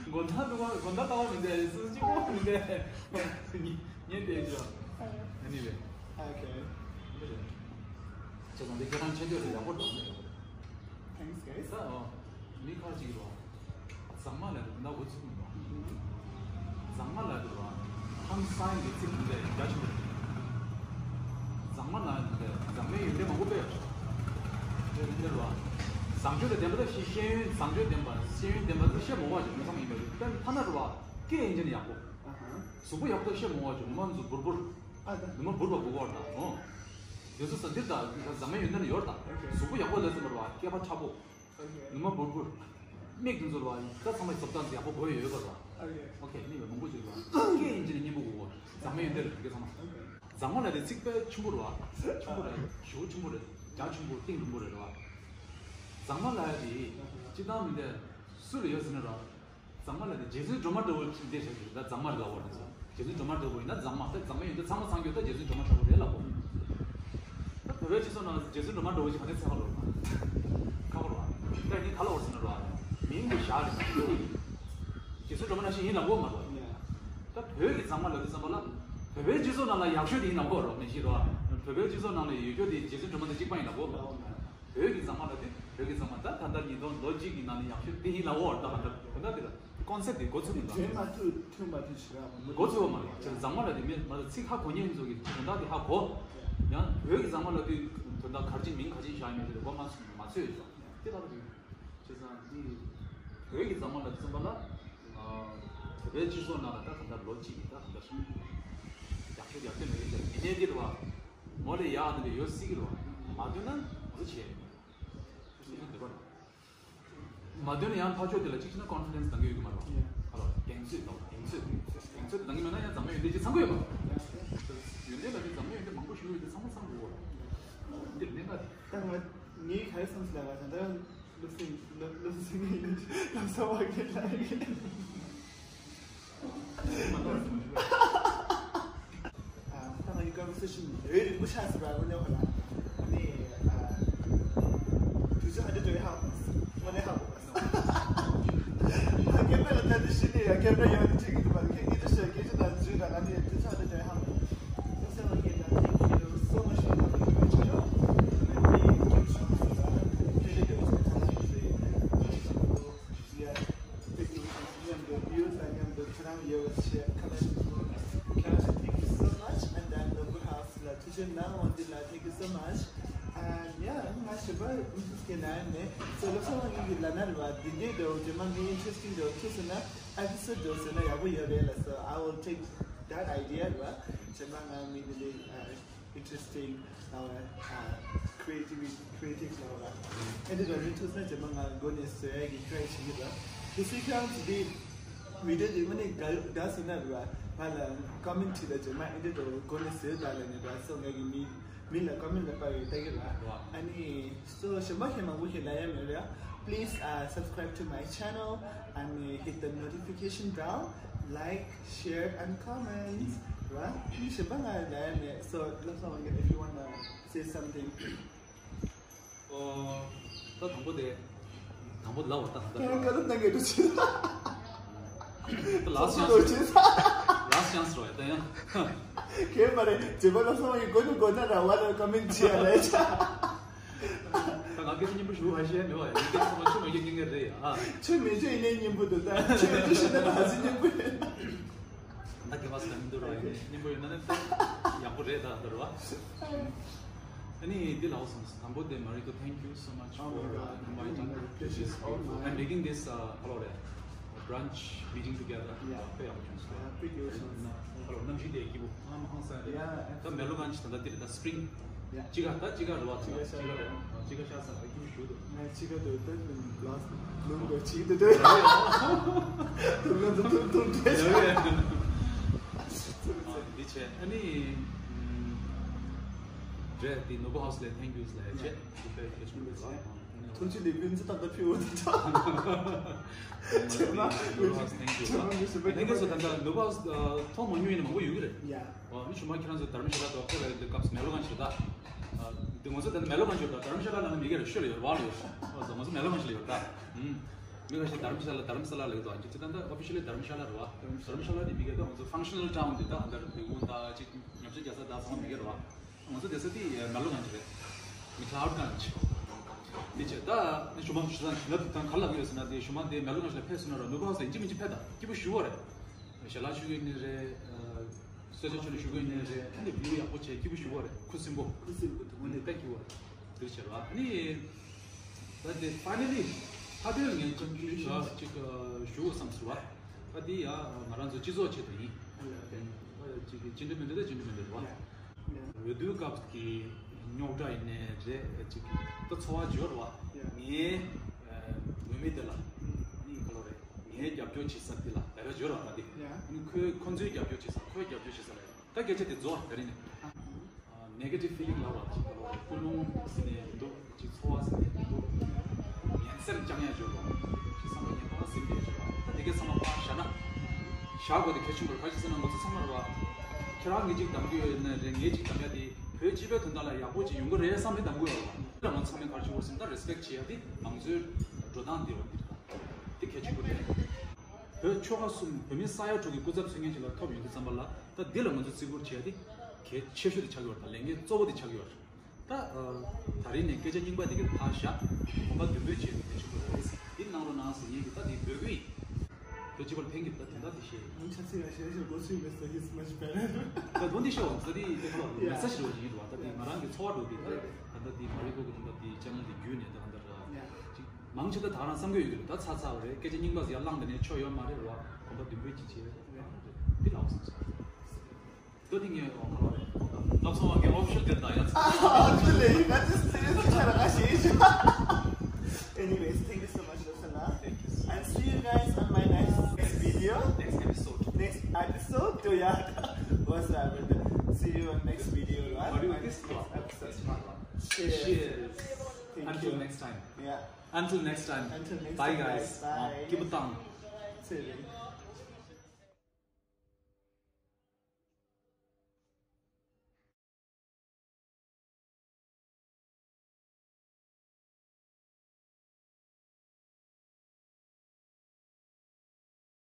དགོན་བདག་ལྟ་བུ་དགོན་བདག་ལྟ་བུ་མི་འདྲ། སུ་གཅིག་པོ་མི་འདྲ། ཉེས་དེ་ཅོ། ཨ་ནི་རེད། ཨ་ཁེ། འདི་རེད། ཁྱེད་ཚང་འདི་ཁྱེད་རང་ཆེ་འདོད་རེད། ཡག་པོ་འདུག Thanks, guys. ད་ཨོ། མི་ཁ་ཅིག་རོ། མཛངས་མ་ལབ་དུས་ད་འུ་ཚུགས་མི་འདུག་མཛངས་མ་ལབ་དུས་རོ། ཧང་སང་གི་ཚིག་འདི་རྒྱ་ཆེན་པོ་རེད། མཛངས་མ་ལབ་དུས་མཛངས་མའི་ཡོན་ཏན་མང་པོ་དཔེ་ཡོད་རེད། དེ་རེད་རོ། བཟང་སྤྱོད་དང་ལྡན་པ་ད་ཤེས་ཤེས་ཡོན་བཟང་སྤྱོད་ལྡན་པ་ཤེས་ཡོན་ལྡན་པ་དེ་བཤད་མི་དགོས་པ་ཞིག་མི་ཚང་མ་ཡིན་པ་རེད། དཔེར་ན་ཐ་ན་རོ། སྐད་ཡིན་གྱི་ནི་ཡག་པོ། གཟུགས་པོ་ཡག་པོ་ད་བཤད་མི་དགོས་པ་ཞིག་ནུ་མ་ཚོ་འབུར་འབུར། ཨ་ད། ནུ་མ་འབུར་བ་འབུར་བ་དང་ཨོ། དེ་ཚོ་ས་འདིར་དང་འཛམ་མའི་ཡོན་ཏན་ཡོད་དང་། ཨོ་ཁེ། གཟུགས་པོ་ཡག་པོ་ལ་ཙམ་པར་བ་སྐེད་པ་མཁྲེགས་པོ། ཨོ་ཁེ། ནུ་མ་འབུར་འབུར། མིག་དེ་ཚོར་བ་ད་ཚང་མའི་བཟོ་ལྟ་ཡག་པོ་དགོས་ཡོད་པར་བ། ཨོ་ཁེ། ཨོ་ཁེ། མིག་ལ་མང་པོ་ཅིག་བ། སྐད་ཡིན་གྱི་ནི་སྙན་པོ་དགོས་གོ། འཛམ་མའི་ཡོན་ཏན་ལ་དེ་ག་ཚང་མ། ཨོ་ཁེ། མཛངས་མ་ལ་དེ་ཚིག་དཔེ་ཆེན་པོ་རེད་བ། ཆེན་པོ་རེད། ཞེ་པོ་ཆེན་པོ་རེད། རྒྱ་ཆེན་པོ་གཏིང་རིང་པོ་རེད་རེད་བ། མཛངས་མ་ལ་དེ་སྤྱི་བཏང་མི་འདྲ་སུ་ལ་ཡོད་ཟེར་ན་ར། མཛངས་མ་ལ་དེ་རྗེ་བཙུན་སྒྲོལ་མ་འདྲ་བོ་ཅིག་འདྲ་བྱས་ཀྱི་རེད། ད་མཛངས་མ་རེད་ལབ་དགོས་རེད་ཟེར། རྗེ་བཙུན་སྒྲོལ་མ་འདྲ་བོ་ཡིན་ན་མཛངས་མ། ད་མཛངས་མའི་ཡོན་ཏན་ཚང་མ་ཚང་རྒྱུ་ད་རྗེ་བཙུན་སྒྲོལ་མ་འདྲ་བོ་རེད་ལབ་དགོས། ད་བོད་པའི་སྤྱི་ཚོགས་ནང་ལ་རྗེ་བཙུན་སྒྲོལ་མ་འདྲ་བོ་ཅིག་ག་ནས་འཚོལ་བ་ལོ། ཁག་པོ་རེད་བ། ད་ཡིན་ག་ལབ་དགོས་ཟེར་ན་རེད་བ། མིང་དེ་བཞག་རེད། རྗེ་བཙུན་སྒྲོལ་མ་ནང་བཞིན་ཡིན་ལབ་དགོས་མ་རེད་བ། ད་བོད་ཀྱི་མཛངས་མ་ལབ་དུས་ཙམ་པ་ལ། བོད་པའི་སྤྱི་ཚོགས་ནང་ལ་ཡག་ཤོས་དེ་ཡིན་ལབ་དགོས་རེད་བ། མི་ཤེས་རེད་བ། བོད་པའི་སྤྱི་ཚོགས་ནང་ལ་ཡོད་རྒྱུ་དེ་རྗེ་བཙུན་སྒྲོལ་མ་དང་གཅིག་པ་ཡིན་ལབ་དགོས་མ་རེད་བ། བོད་ཀྱི་མཛངས་མ་ལ་དེ་བོད་ཀྱི་མཛངས་མ་ད་ད་ལྟ་ཉིས་སྟོང་ལོ་གཅིག་གི་ནང་ནས་ཡག་ཤོས་དེ་ཡིན་ལབ་འོ་ད་ག་འདྲ་ག་འདྲ་དེ་ལ་ཀོན་སེབ་དེ་འགོ་ཚུགས་མི་འདུག་དེ་མ་ཐུག་ཐུག་མ་ཐུག་ཞིག་ར་མི་འགོ་ཚུགས་པ་མ་རེད། ཅེས་མཛངས་མ་ལ་དེ་མེད་མ་རེད། ཚིག་ཧ་གོ་མཁན་ཚོ་གི་དོན་དག་དེ་ཧ་གོ། ཡང་བོད་ཀྱི་མཛངས་མ་ལ་དེ་དོན་དག་ག་རེ་བྱས་མིང་ག་རེ་བྱས་བཞག་ཡོད་མེད་དེ་གོ་མ་མ་ཚོད་ཡོད་ཙང་དེ་ལྟ་བུ་དེ་བྱས་ཙང་དེ་བོད་ཀྱི་མཛངས་མ་ལ་དེ་ཙམ་པ་ལ། བོད་པའི་སྤྱི་ཚོགས་ནང་ལ་ད་གང་ལྟར་ལོ་གཅིག་གི་ད་གང་ལྟར་སོང་། ཡག་ཤོས་ཡག་ཤོས་མེད་ཀྱི་ཡིན་ནའི་འདི་རེད་བ། ངོ་ལས་ཡག་འདི་འདྲ་ཡོད་སྲིད་ཀྱི་རེད་བ། མ་འདོན་ན་ང་ཚོ་བྱས་ཡིན། མ་འདོན་ན་ཡང་ཕར་ཕྱོགས་དེ་ལ་གཅིག་བྱས་ན་ཀོན་ཕི་ཌེན་སི་འདང་གི་ཡོད་ཀྱི་མ་རེད་བ། ཧ་ལོ་གདེང་ཚོད་དང་གདེང་ཚོད་གདེང་ཚོད་དེ་འདང་གི་མེད་ན་ཡང་འཛམ་གླིང་ཡོན་ཏན་ཅིག་ཚང་གི་ཡོད་མ་རེད། ཡོན་ཏན་ལ་ནི་འཛམ་གླིང་ཡོན་ཏན་མང་པོ་ཞིག་ཡོད་དེ་ཚང་མ་ཚང་དགོས་བ། འདིར་གནད་འགག་དེ། ད་ང་ངའི་ག་རེ་བསམ་སོང་ལབ་ན་ད་ལྟ་སློབ་གསེང་སློབ་སློབ་གསེང་ཡིན་ན་ལམ་སང་བ་གི་ལ་ཡིན། ད་ང་ཡི་ཀོན་ཝར་སེ་ཤན་ཡོད་རིང་པོ་ཆགས་སྲིད་པ་དངོས་གནས་ཁོ་ལ། ཨ་ནི། དུས་ཚོད་ཧ་ཅང་འགྲོ་ཡི་ཧ་གོ། དངོས་གནས་ཧ་གོ། ཁེ་པ་ལ་ད་དུ་ཤི་ནི་ཡ་ཁེ་པ་ཡོད་ཅིག་གི་དུ་མ་ཁེ་ཁེ་ཏུ་ཤ་ཁེ་ཏུ་ད་ཇུ་ད་ལ་ནི་དུས་ཚོད་ཧ་ཅང་འགྲོ་ཡི་ཧ་གོ། Thank you so much for coming to my channel. Yeah, thank you so much. ཁྱེད་རང་མཉམ་དུ་ཁྱེད་རང་ཡོད་པ་ཞེས་ཁ་ལ་ཞིག་ཁྱེད་རང་ཞིག་thank you so much and then Nobu House ལ་ཐུགས་རྗེ་གནང་འོང་འདི་ལ་thank you so much and yeah ང་ཞིག་པ་ཨུམ་ཚུགས་ཀྱི་ན་ནས་སོ་ལོ་སོ་ང་གི་ལ་ན་རུ་བ་འདི་འདི་འདྲ་བོ་ཇེ་མ་མི་interesting འདྲ་བོ་ཐུག་སོང་ན་episode འདྲ་བོ་བཟོས་ན་ཡག་པོ་ཡོད་རེད་ལ། So I will take that idea རུ་བ་ཇེ་མ་ང་མི་འདི་འདྲའི། Interesting. ལབ་པ། Creativity, creative ལབ་པ། ཨེ་འདྲ་རང་ཉིད་ཐུགས་སྣང་བྱེད་མ་ང་འགོ་ནས་བཟོ་ཡ་གི་try བྱེད་ཀྱི་རེད། དེ་སྲིད་ཁྱེད་རང་ཚོ་དེ་video དེ་དངོས་གནས་དགའ་དགའ་སོང་ན་རེད་བ། ང་ལ་comment བྱེད་ད་བྱེད་མ་ཨེ་འདྲ་འགྲོ་འགོ་ནས་བཟོས་ད་ལ་ནས་རེད་བ། སོ་ང་གི་མི་མི་ལ་comment ལ་ཕབ་ཡོད་ད་གི་རེད་བ། ཨ་ནི་སོ་གཞན་པ་ཁྱེད་མང་པོ་ཁྱེད་ལ་ཡ་མེད་རེད། Please uh, subscribe to my channel and uh, hit the notification bell, like, share and comment. Right? You should bang I damn it. So let's not get if you wanna say something. ཨོ། ད་དང་པོ་དེ། དང་པོ་ལབ་པ་ད་ད་ད། ཁྱེད་ཀ་ལ་ནང་གི་འདུ་ཤེས། ད་last chance. Last chance རོ་ད་ཡང་། ཁྱེད་མ་རེད་ཇེ་པ་ལ་སོང་ཡི་གོ་ནི་གོ་ན་ར་བ་ལ་comment བྱེད་ཡ་རེད། ད་ང་སྐད་ཆ་སྙན་པོ་ཞུ་ཧ་ཤེས་མེད་བ་ཡིན་ཏེ་ཚང་མ་ཆུ་མ་སྐྱེས་སྙིང་གི་རེད་ཡ་ཨ། ཆུ་མེད་ཆུ་ཡིན་ནའི་སྙན་པོ་འདུག་ད་ཆུ་མེད་ཆུ་ཤི་ན་ད་ཧ་ཅང་སྙན་པོ་ཡིན། ད་གེ་བ་སི་ལ་མི་འདུག་ར་ཡིན་ནའི་སྙན་པོ་ཡོད་ན་ནི་ད་ཡག་པོ་རེད་ད་ད་ར་བ། ཨ་ནི་འདི་ལ་འོ་སོང་དང་པོ་དེ་མ་རི་ཀོ thank you so much for uh, inviting to this beautiful and making this uh, hello there brunch meeting together. Yeah. དཔེ་ཡག་པོ་བྱུང་སོང་། དཔེ་ཡག་པོ་བྱུང་སོང་། ཧ་ལོ་གནམ་གཤིས་དེ་སྐྱིད་པོ་ཧང་ཧང་སང་རེད། ད་མེ་ལོ་གང་ཅི་ད་ལྟ་དེ་རེད་ད་spring། དཔྱིད་ཀ་ད་དཔྱིད་ཀ་རེད་བ། དཔྱིད་ཀ་དཔྱིད་ཀ་རེད། དཔྱིད་ཀ་ཤར་ས་ད་སྐྱིད་པོ་ཞུ་འདུག་ང་དཔྱིད་ཀ་དུ་ད་ལོ་ལོ་འགོ་ཅིག་དུ་དུ་དུ་ལོ་དུ་དུ་དུ་དུ་འདི་བྱས་ཨ་ནི་རེད་དེ་Nobu House ལ་thank you ལ་བྱས་དེ་དཔེ་གལ་ཆེན་པོ་རེད་བ། ཐུགས་རྗེ་ལེགས་འབུལ་ཚོ་ད་ལྟ་ཕུལ་འོང་དུ་ད། ཇེ་མ་ཇེ་མ་མི་ཞུ་བ་ཁྱེད་རང་ཚོ་ད་ལྟ་Nobu House མཐོང་མ་མྱོང་ཡིན་ན་མང་པོ་ཡོད་ཀྱི་རེད། ཡ། ཨོ་ནི་ཆུ་མ་ཁྱེད་རང་ཚོ་དྷརམ་ཤ་ལ་དུ་ཨབ་ཏེ་ལ་ཡོད་སྐབས་སུ་མེ་ལོ་གང་ཞིག་ད། འདི་ང་ཚོ་ད་ལྟ་མེ་ལོ་གང་ཞིག་ད་དྷརམ་ཤ་ལ་ལ་ན་མི་གེ་རེ་ཤོད་ལ་ཡོད་བ་ལ་ཡོད། ཨོ་ང་ཚོ་མེ་ལོ་གང་ཞིག་ལ་ཡོད་ད། མི་ཁ་ཤས་དྷརམ་ཤ་ལ་དྷརམ་ས་ལ་ལ་ཡོད་ད་ཅི་ཅི་ད་ད་ཨོ་ཕི་ཤལ་ལི་དྷརམ་ཤ་ལ་རེད་བ། དྷརམ་ཤ་ལ་དེ་མི་གེ་ད་ང་ཚོ་ཕང་ཤ་ནལ་ཊའུན་དེ་ད་ཨ་ད་རེ་བེ་གུན་ད་ཅི་ཉམས་ཆག་རྒྱ་ས་ད་ཚང་མ་མི་གེ་རེད་བ། ང་ཚོ་དེ་ས་དེ་མེ་ལོ་གང་ཞིག་རེད། མི་ཁ་ཨའུ་གང་ཞིག་དེ་བྱས་ད་ནི་ཞུ་མ་ཞུ་ས་ཞུ་ན་དུ་ད་ག་ལ་གི་ཡོད་ཟེར་ན་དེ་ཞུ་མ་དེ་མེ་ལོ་གང་ཞིག་ལ་ཕེབས་སོང་ན་ར་ནུ་བ་ཧོ་ས་ཡིན་གཅིག་མིན་གཅིག་ཕེབས་ད་སྐྱིད་པོ་ཞུ་བ་རེད། ཞལ་ལག་ཞུ་གི་ནི་རེད། གསོལ་ཇ་ཆུ་ནི་ཞུ་གི་ནི་རེད། ཨ་ནི་བིའུ་ཡག་པོ་བྱས་སྐྱིད་པོ་ཞུ་བ་རེད། ཁུ་སིམ་པོ། ཁུ་སིམ་པོ་དུ་མ་ནི་ད་སྐྱིད་བ་རེད། དེ་བྱས་ར་ཨ་ནི། ད་དེ་finally ཧ་དེ་ངས་ཅང་ཅིག་ཞུ་བསམ་སོང་བ། ད་དེ་ཡ་ང་རང་ཚོ་སྤྱི་ཚོགས་ཆེད་དུ་ཡིན། ད་ཅིག་ཅི་འདྲ་མི་འདྲ་ད་ཅི་འདྲ་མི་འདྲ་རེད་བ། འོས་བསྡུའི་སྐབས་ཀྱི་རྙོག་དྲ་ཡིན་ནའི་རེད་ཅིག་ད་འཚོ་བ་འབྱོར་བ། ངའི་འོས་མི་དེ་ལ་ནི་ག་ལོ་རེད། ངའི་རྒྱབ་སྐྱོར་བྱེད་ས་དེ་ལ་ལས་ཀ་འབྱོར་བ་ད་དེ་ནི་ཁོས་ཁོ་ཚོའི་རྒྱབ་སྐྱོར་བྱེད་ས་ཁོའི་རྒྱབ་སྐྱོར་བྱེད་ས་ལ་ད་སྐད་ཆ་དེ་རྫོགས་ད་རིང་ནས། negative feeling ལབ་པ་ཅིག་ལ་ཀུན་སློང་ཟེར་ནས་མི་འདུག་ཅིག་ཚོར་བ་ཟེར་ནས་མི་འདུག་ངན་སེམས་བཅང་ཡ་འབྱོར་བ། ཅིག་བསམ་པ་ངན་པ་ཟིན་པའི་འབྱོར་བ། ད་དེ་གའི་ཚང་མ་ཕར་བཞག་ན། བཞག་དགོས་དེ་གལ་ཆེན་པོ་རེད། ག་ཅི་ཟེར་ན་ང་ཚོ་ཚང་མ་རེད་བ། ཁྱེད་རང་གིས་ཅིག་གདམ་གྱི་ཡོད་ན་རེད། ངས་ཅིག་གདམ་ཡ་དེ་བོད་སྤྱི་པའི་དོན་དག་ལ་ཡག་པོ་ཅིག་ཡོང་གི་རེད་བསམ་ནས་གདམ་གྱི་ཡོད་རེད་བ། ད་ང་ཚོ་ཚང་མས་ག་རེ་བྱེད་དགོས་ཟེར་ན་ད་respect བྱེད་ཡ་དེ་མང་གཙོའི་འགྲོ་སྟངས་དེ་རེད་བ། འདི་རེད་ད། དེ་གལ་ཆེན་པོ་རེད། བོད་ཆོལ་ཁ་གསུམ་བོད་མི་ས་ཡ་དྲུག་གི་སྐུ་ཚབ་མཚོན་མཁན་ཅིག་ལ་ཐོབ་ཡོང་དུས་ཙམ་པ་ལ་ད་འདི་ལ་ང་ཚོ་བརྩི་བཀུར་བྱེད་ཡ་དེ་གལ་ཆེ་ཤོས་དེ་ཆགས་ཀྱི་ཡོད་རེད། ད་ལས་འགན་གཙོ་བོ་དེ་ཆགས་ཀྱི་ཡོད་རེད། ད་ཨ་ད་རིང་ནས་སྐད་ཆ་རྙིང་པ་དེ་གར་ཕར་བཞག་གོམ་པ་མདུན་སྤོས་བྱས་ཏེ་གལ་ཆེན་པོ་རེད། འདི་གནང་རོགས་གནང་ཟེར་མཁན་གྱི་ད་དེ་འབོད་སྐུལ་ཡིན། བོད་སྤྱི་པར་ཕན་གྱི་ད་དོན་དག་དེ་བཤད། ང་ཆབ་སྲིད་ལ་ཞེ་ཞེ་མགོ་ཚོས་མེད་ས་he's much better. ད་དོན་དེ་བཤད་འོང་ད་དེ་དེ་ཁ་ལ་མེ་སེ་ཇི་རེད་བ་ཅིག་ཡིན་རེད་བ། ད་དེ་ང་རང་གི་ཚོར་བ་འགྲོ་དེ་ད་ད་ལྟ་དེ་མ་རི་ཀོ་གི་ད་ལྟ་དེ་ཅེ་ནལ་དེ་བརྒྱུད་ནས་ད་ག་འདྲ་ར་ཅིག་མང་ཆེ་ད་ད་རང་བསམ་གྱི་ཡོད་ཀྱི་རེད། ད་ཚར་ཚར་བ་རེད། སྐད་ཆ་རྙིང་པ་ཟེར་ཡ་བླངས་ད་ནས་ཆོ་ཡོད་མ་རེད་ར་བ། གོམ་པ་མདུན་སྤོས་ཅིག་བྱས་རེད། འདི་ལ་འོ་སོང་ས། ལོ་དེ་ངས་ཨོ་ཁ་ལོ་རེད། ལབ་སོང་བ་ངས་ཨོ་ཕི་ཤལ་གྱི་ད་ཡ་ཚ། Actually, that is seriously kind of a change. Anyways, thank you so much, Rosana. Thank you. And see you guys on my next, next video. Next episode. Next episode. Oh, yeah. What's that? See you on next video, right? What do you My this next one? Episode. Cheers. Cheers. Thank Until you. Next time. Yeah. Until next time. Until next Bye, time, guys. guys. Bye. Keep it down. Cheers.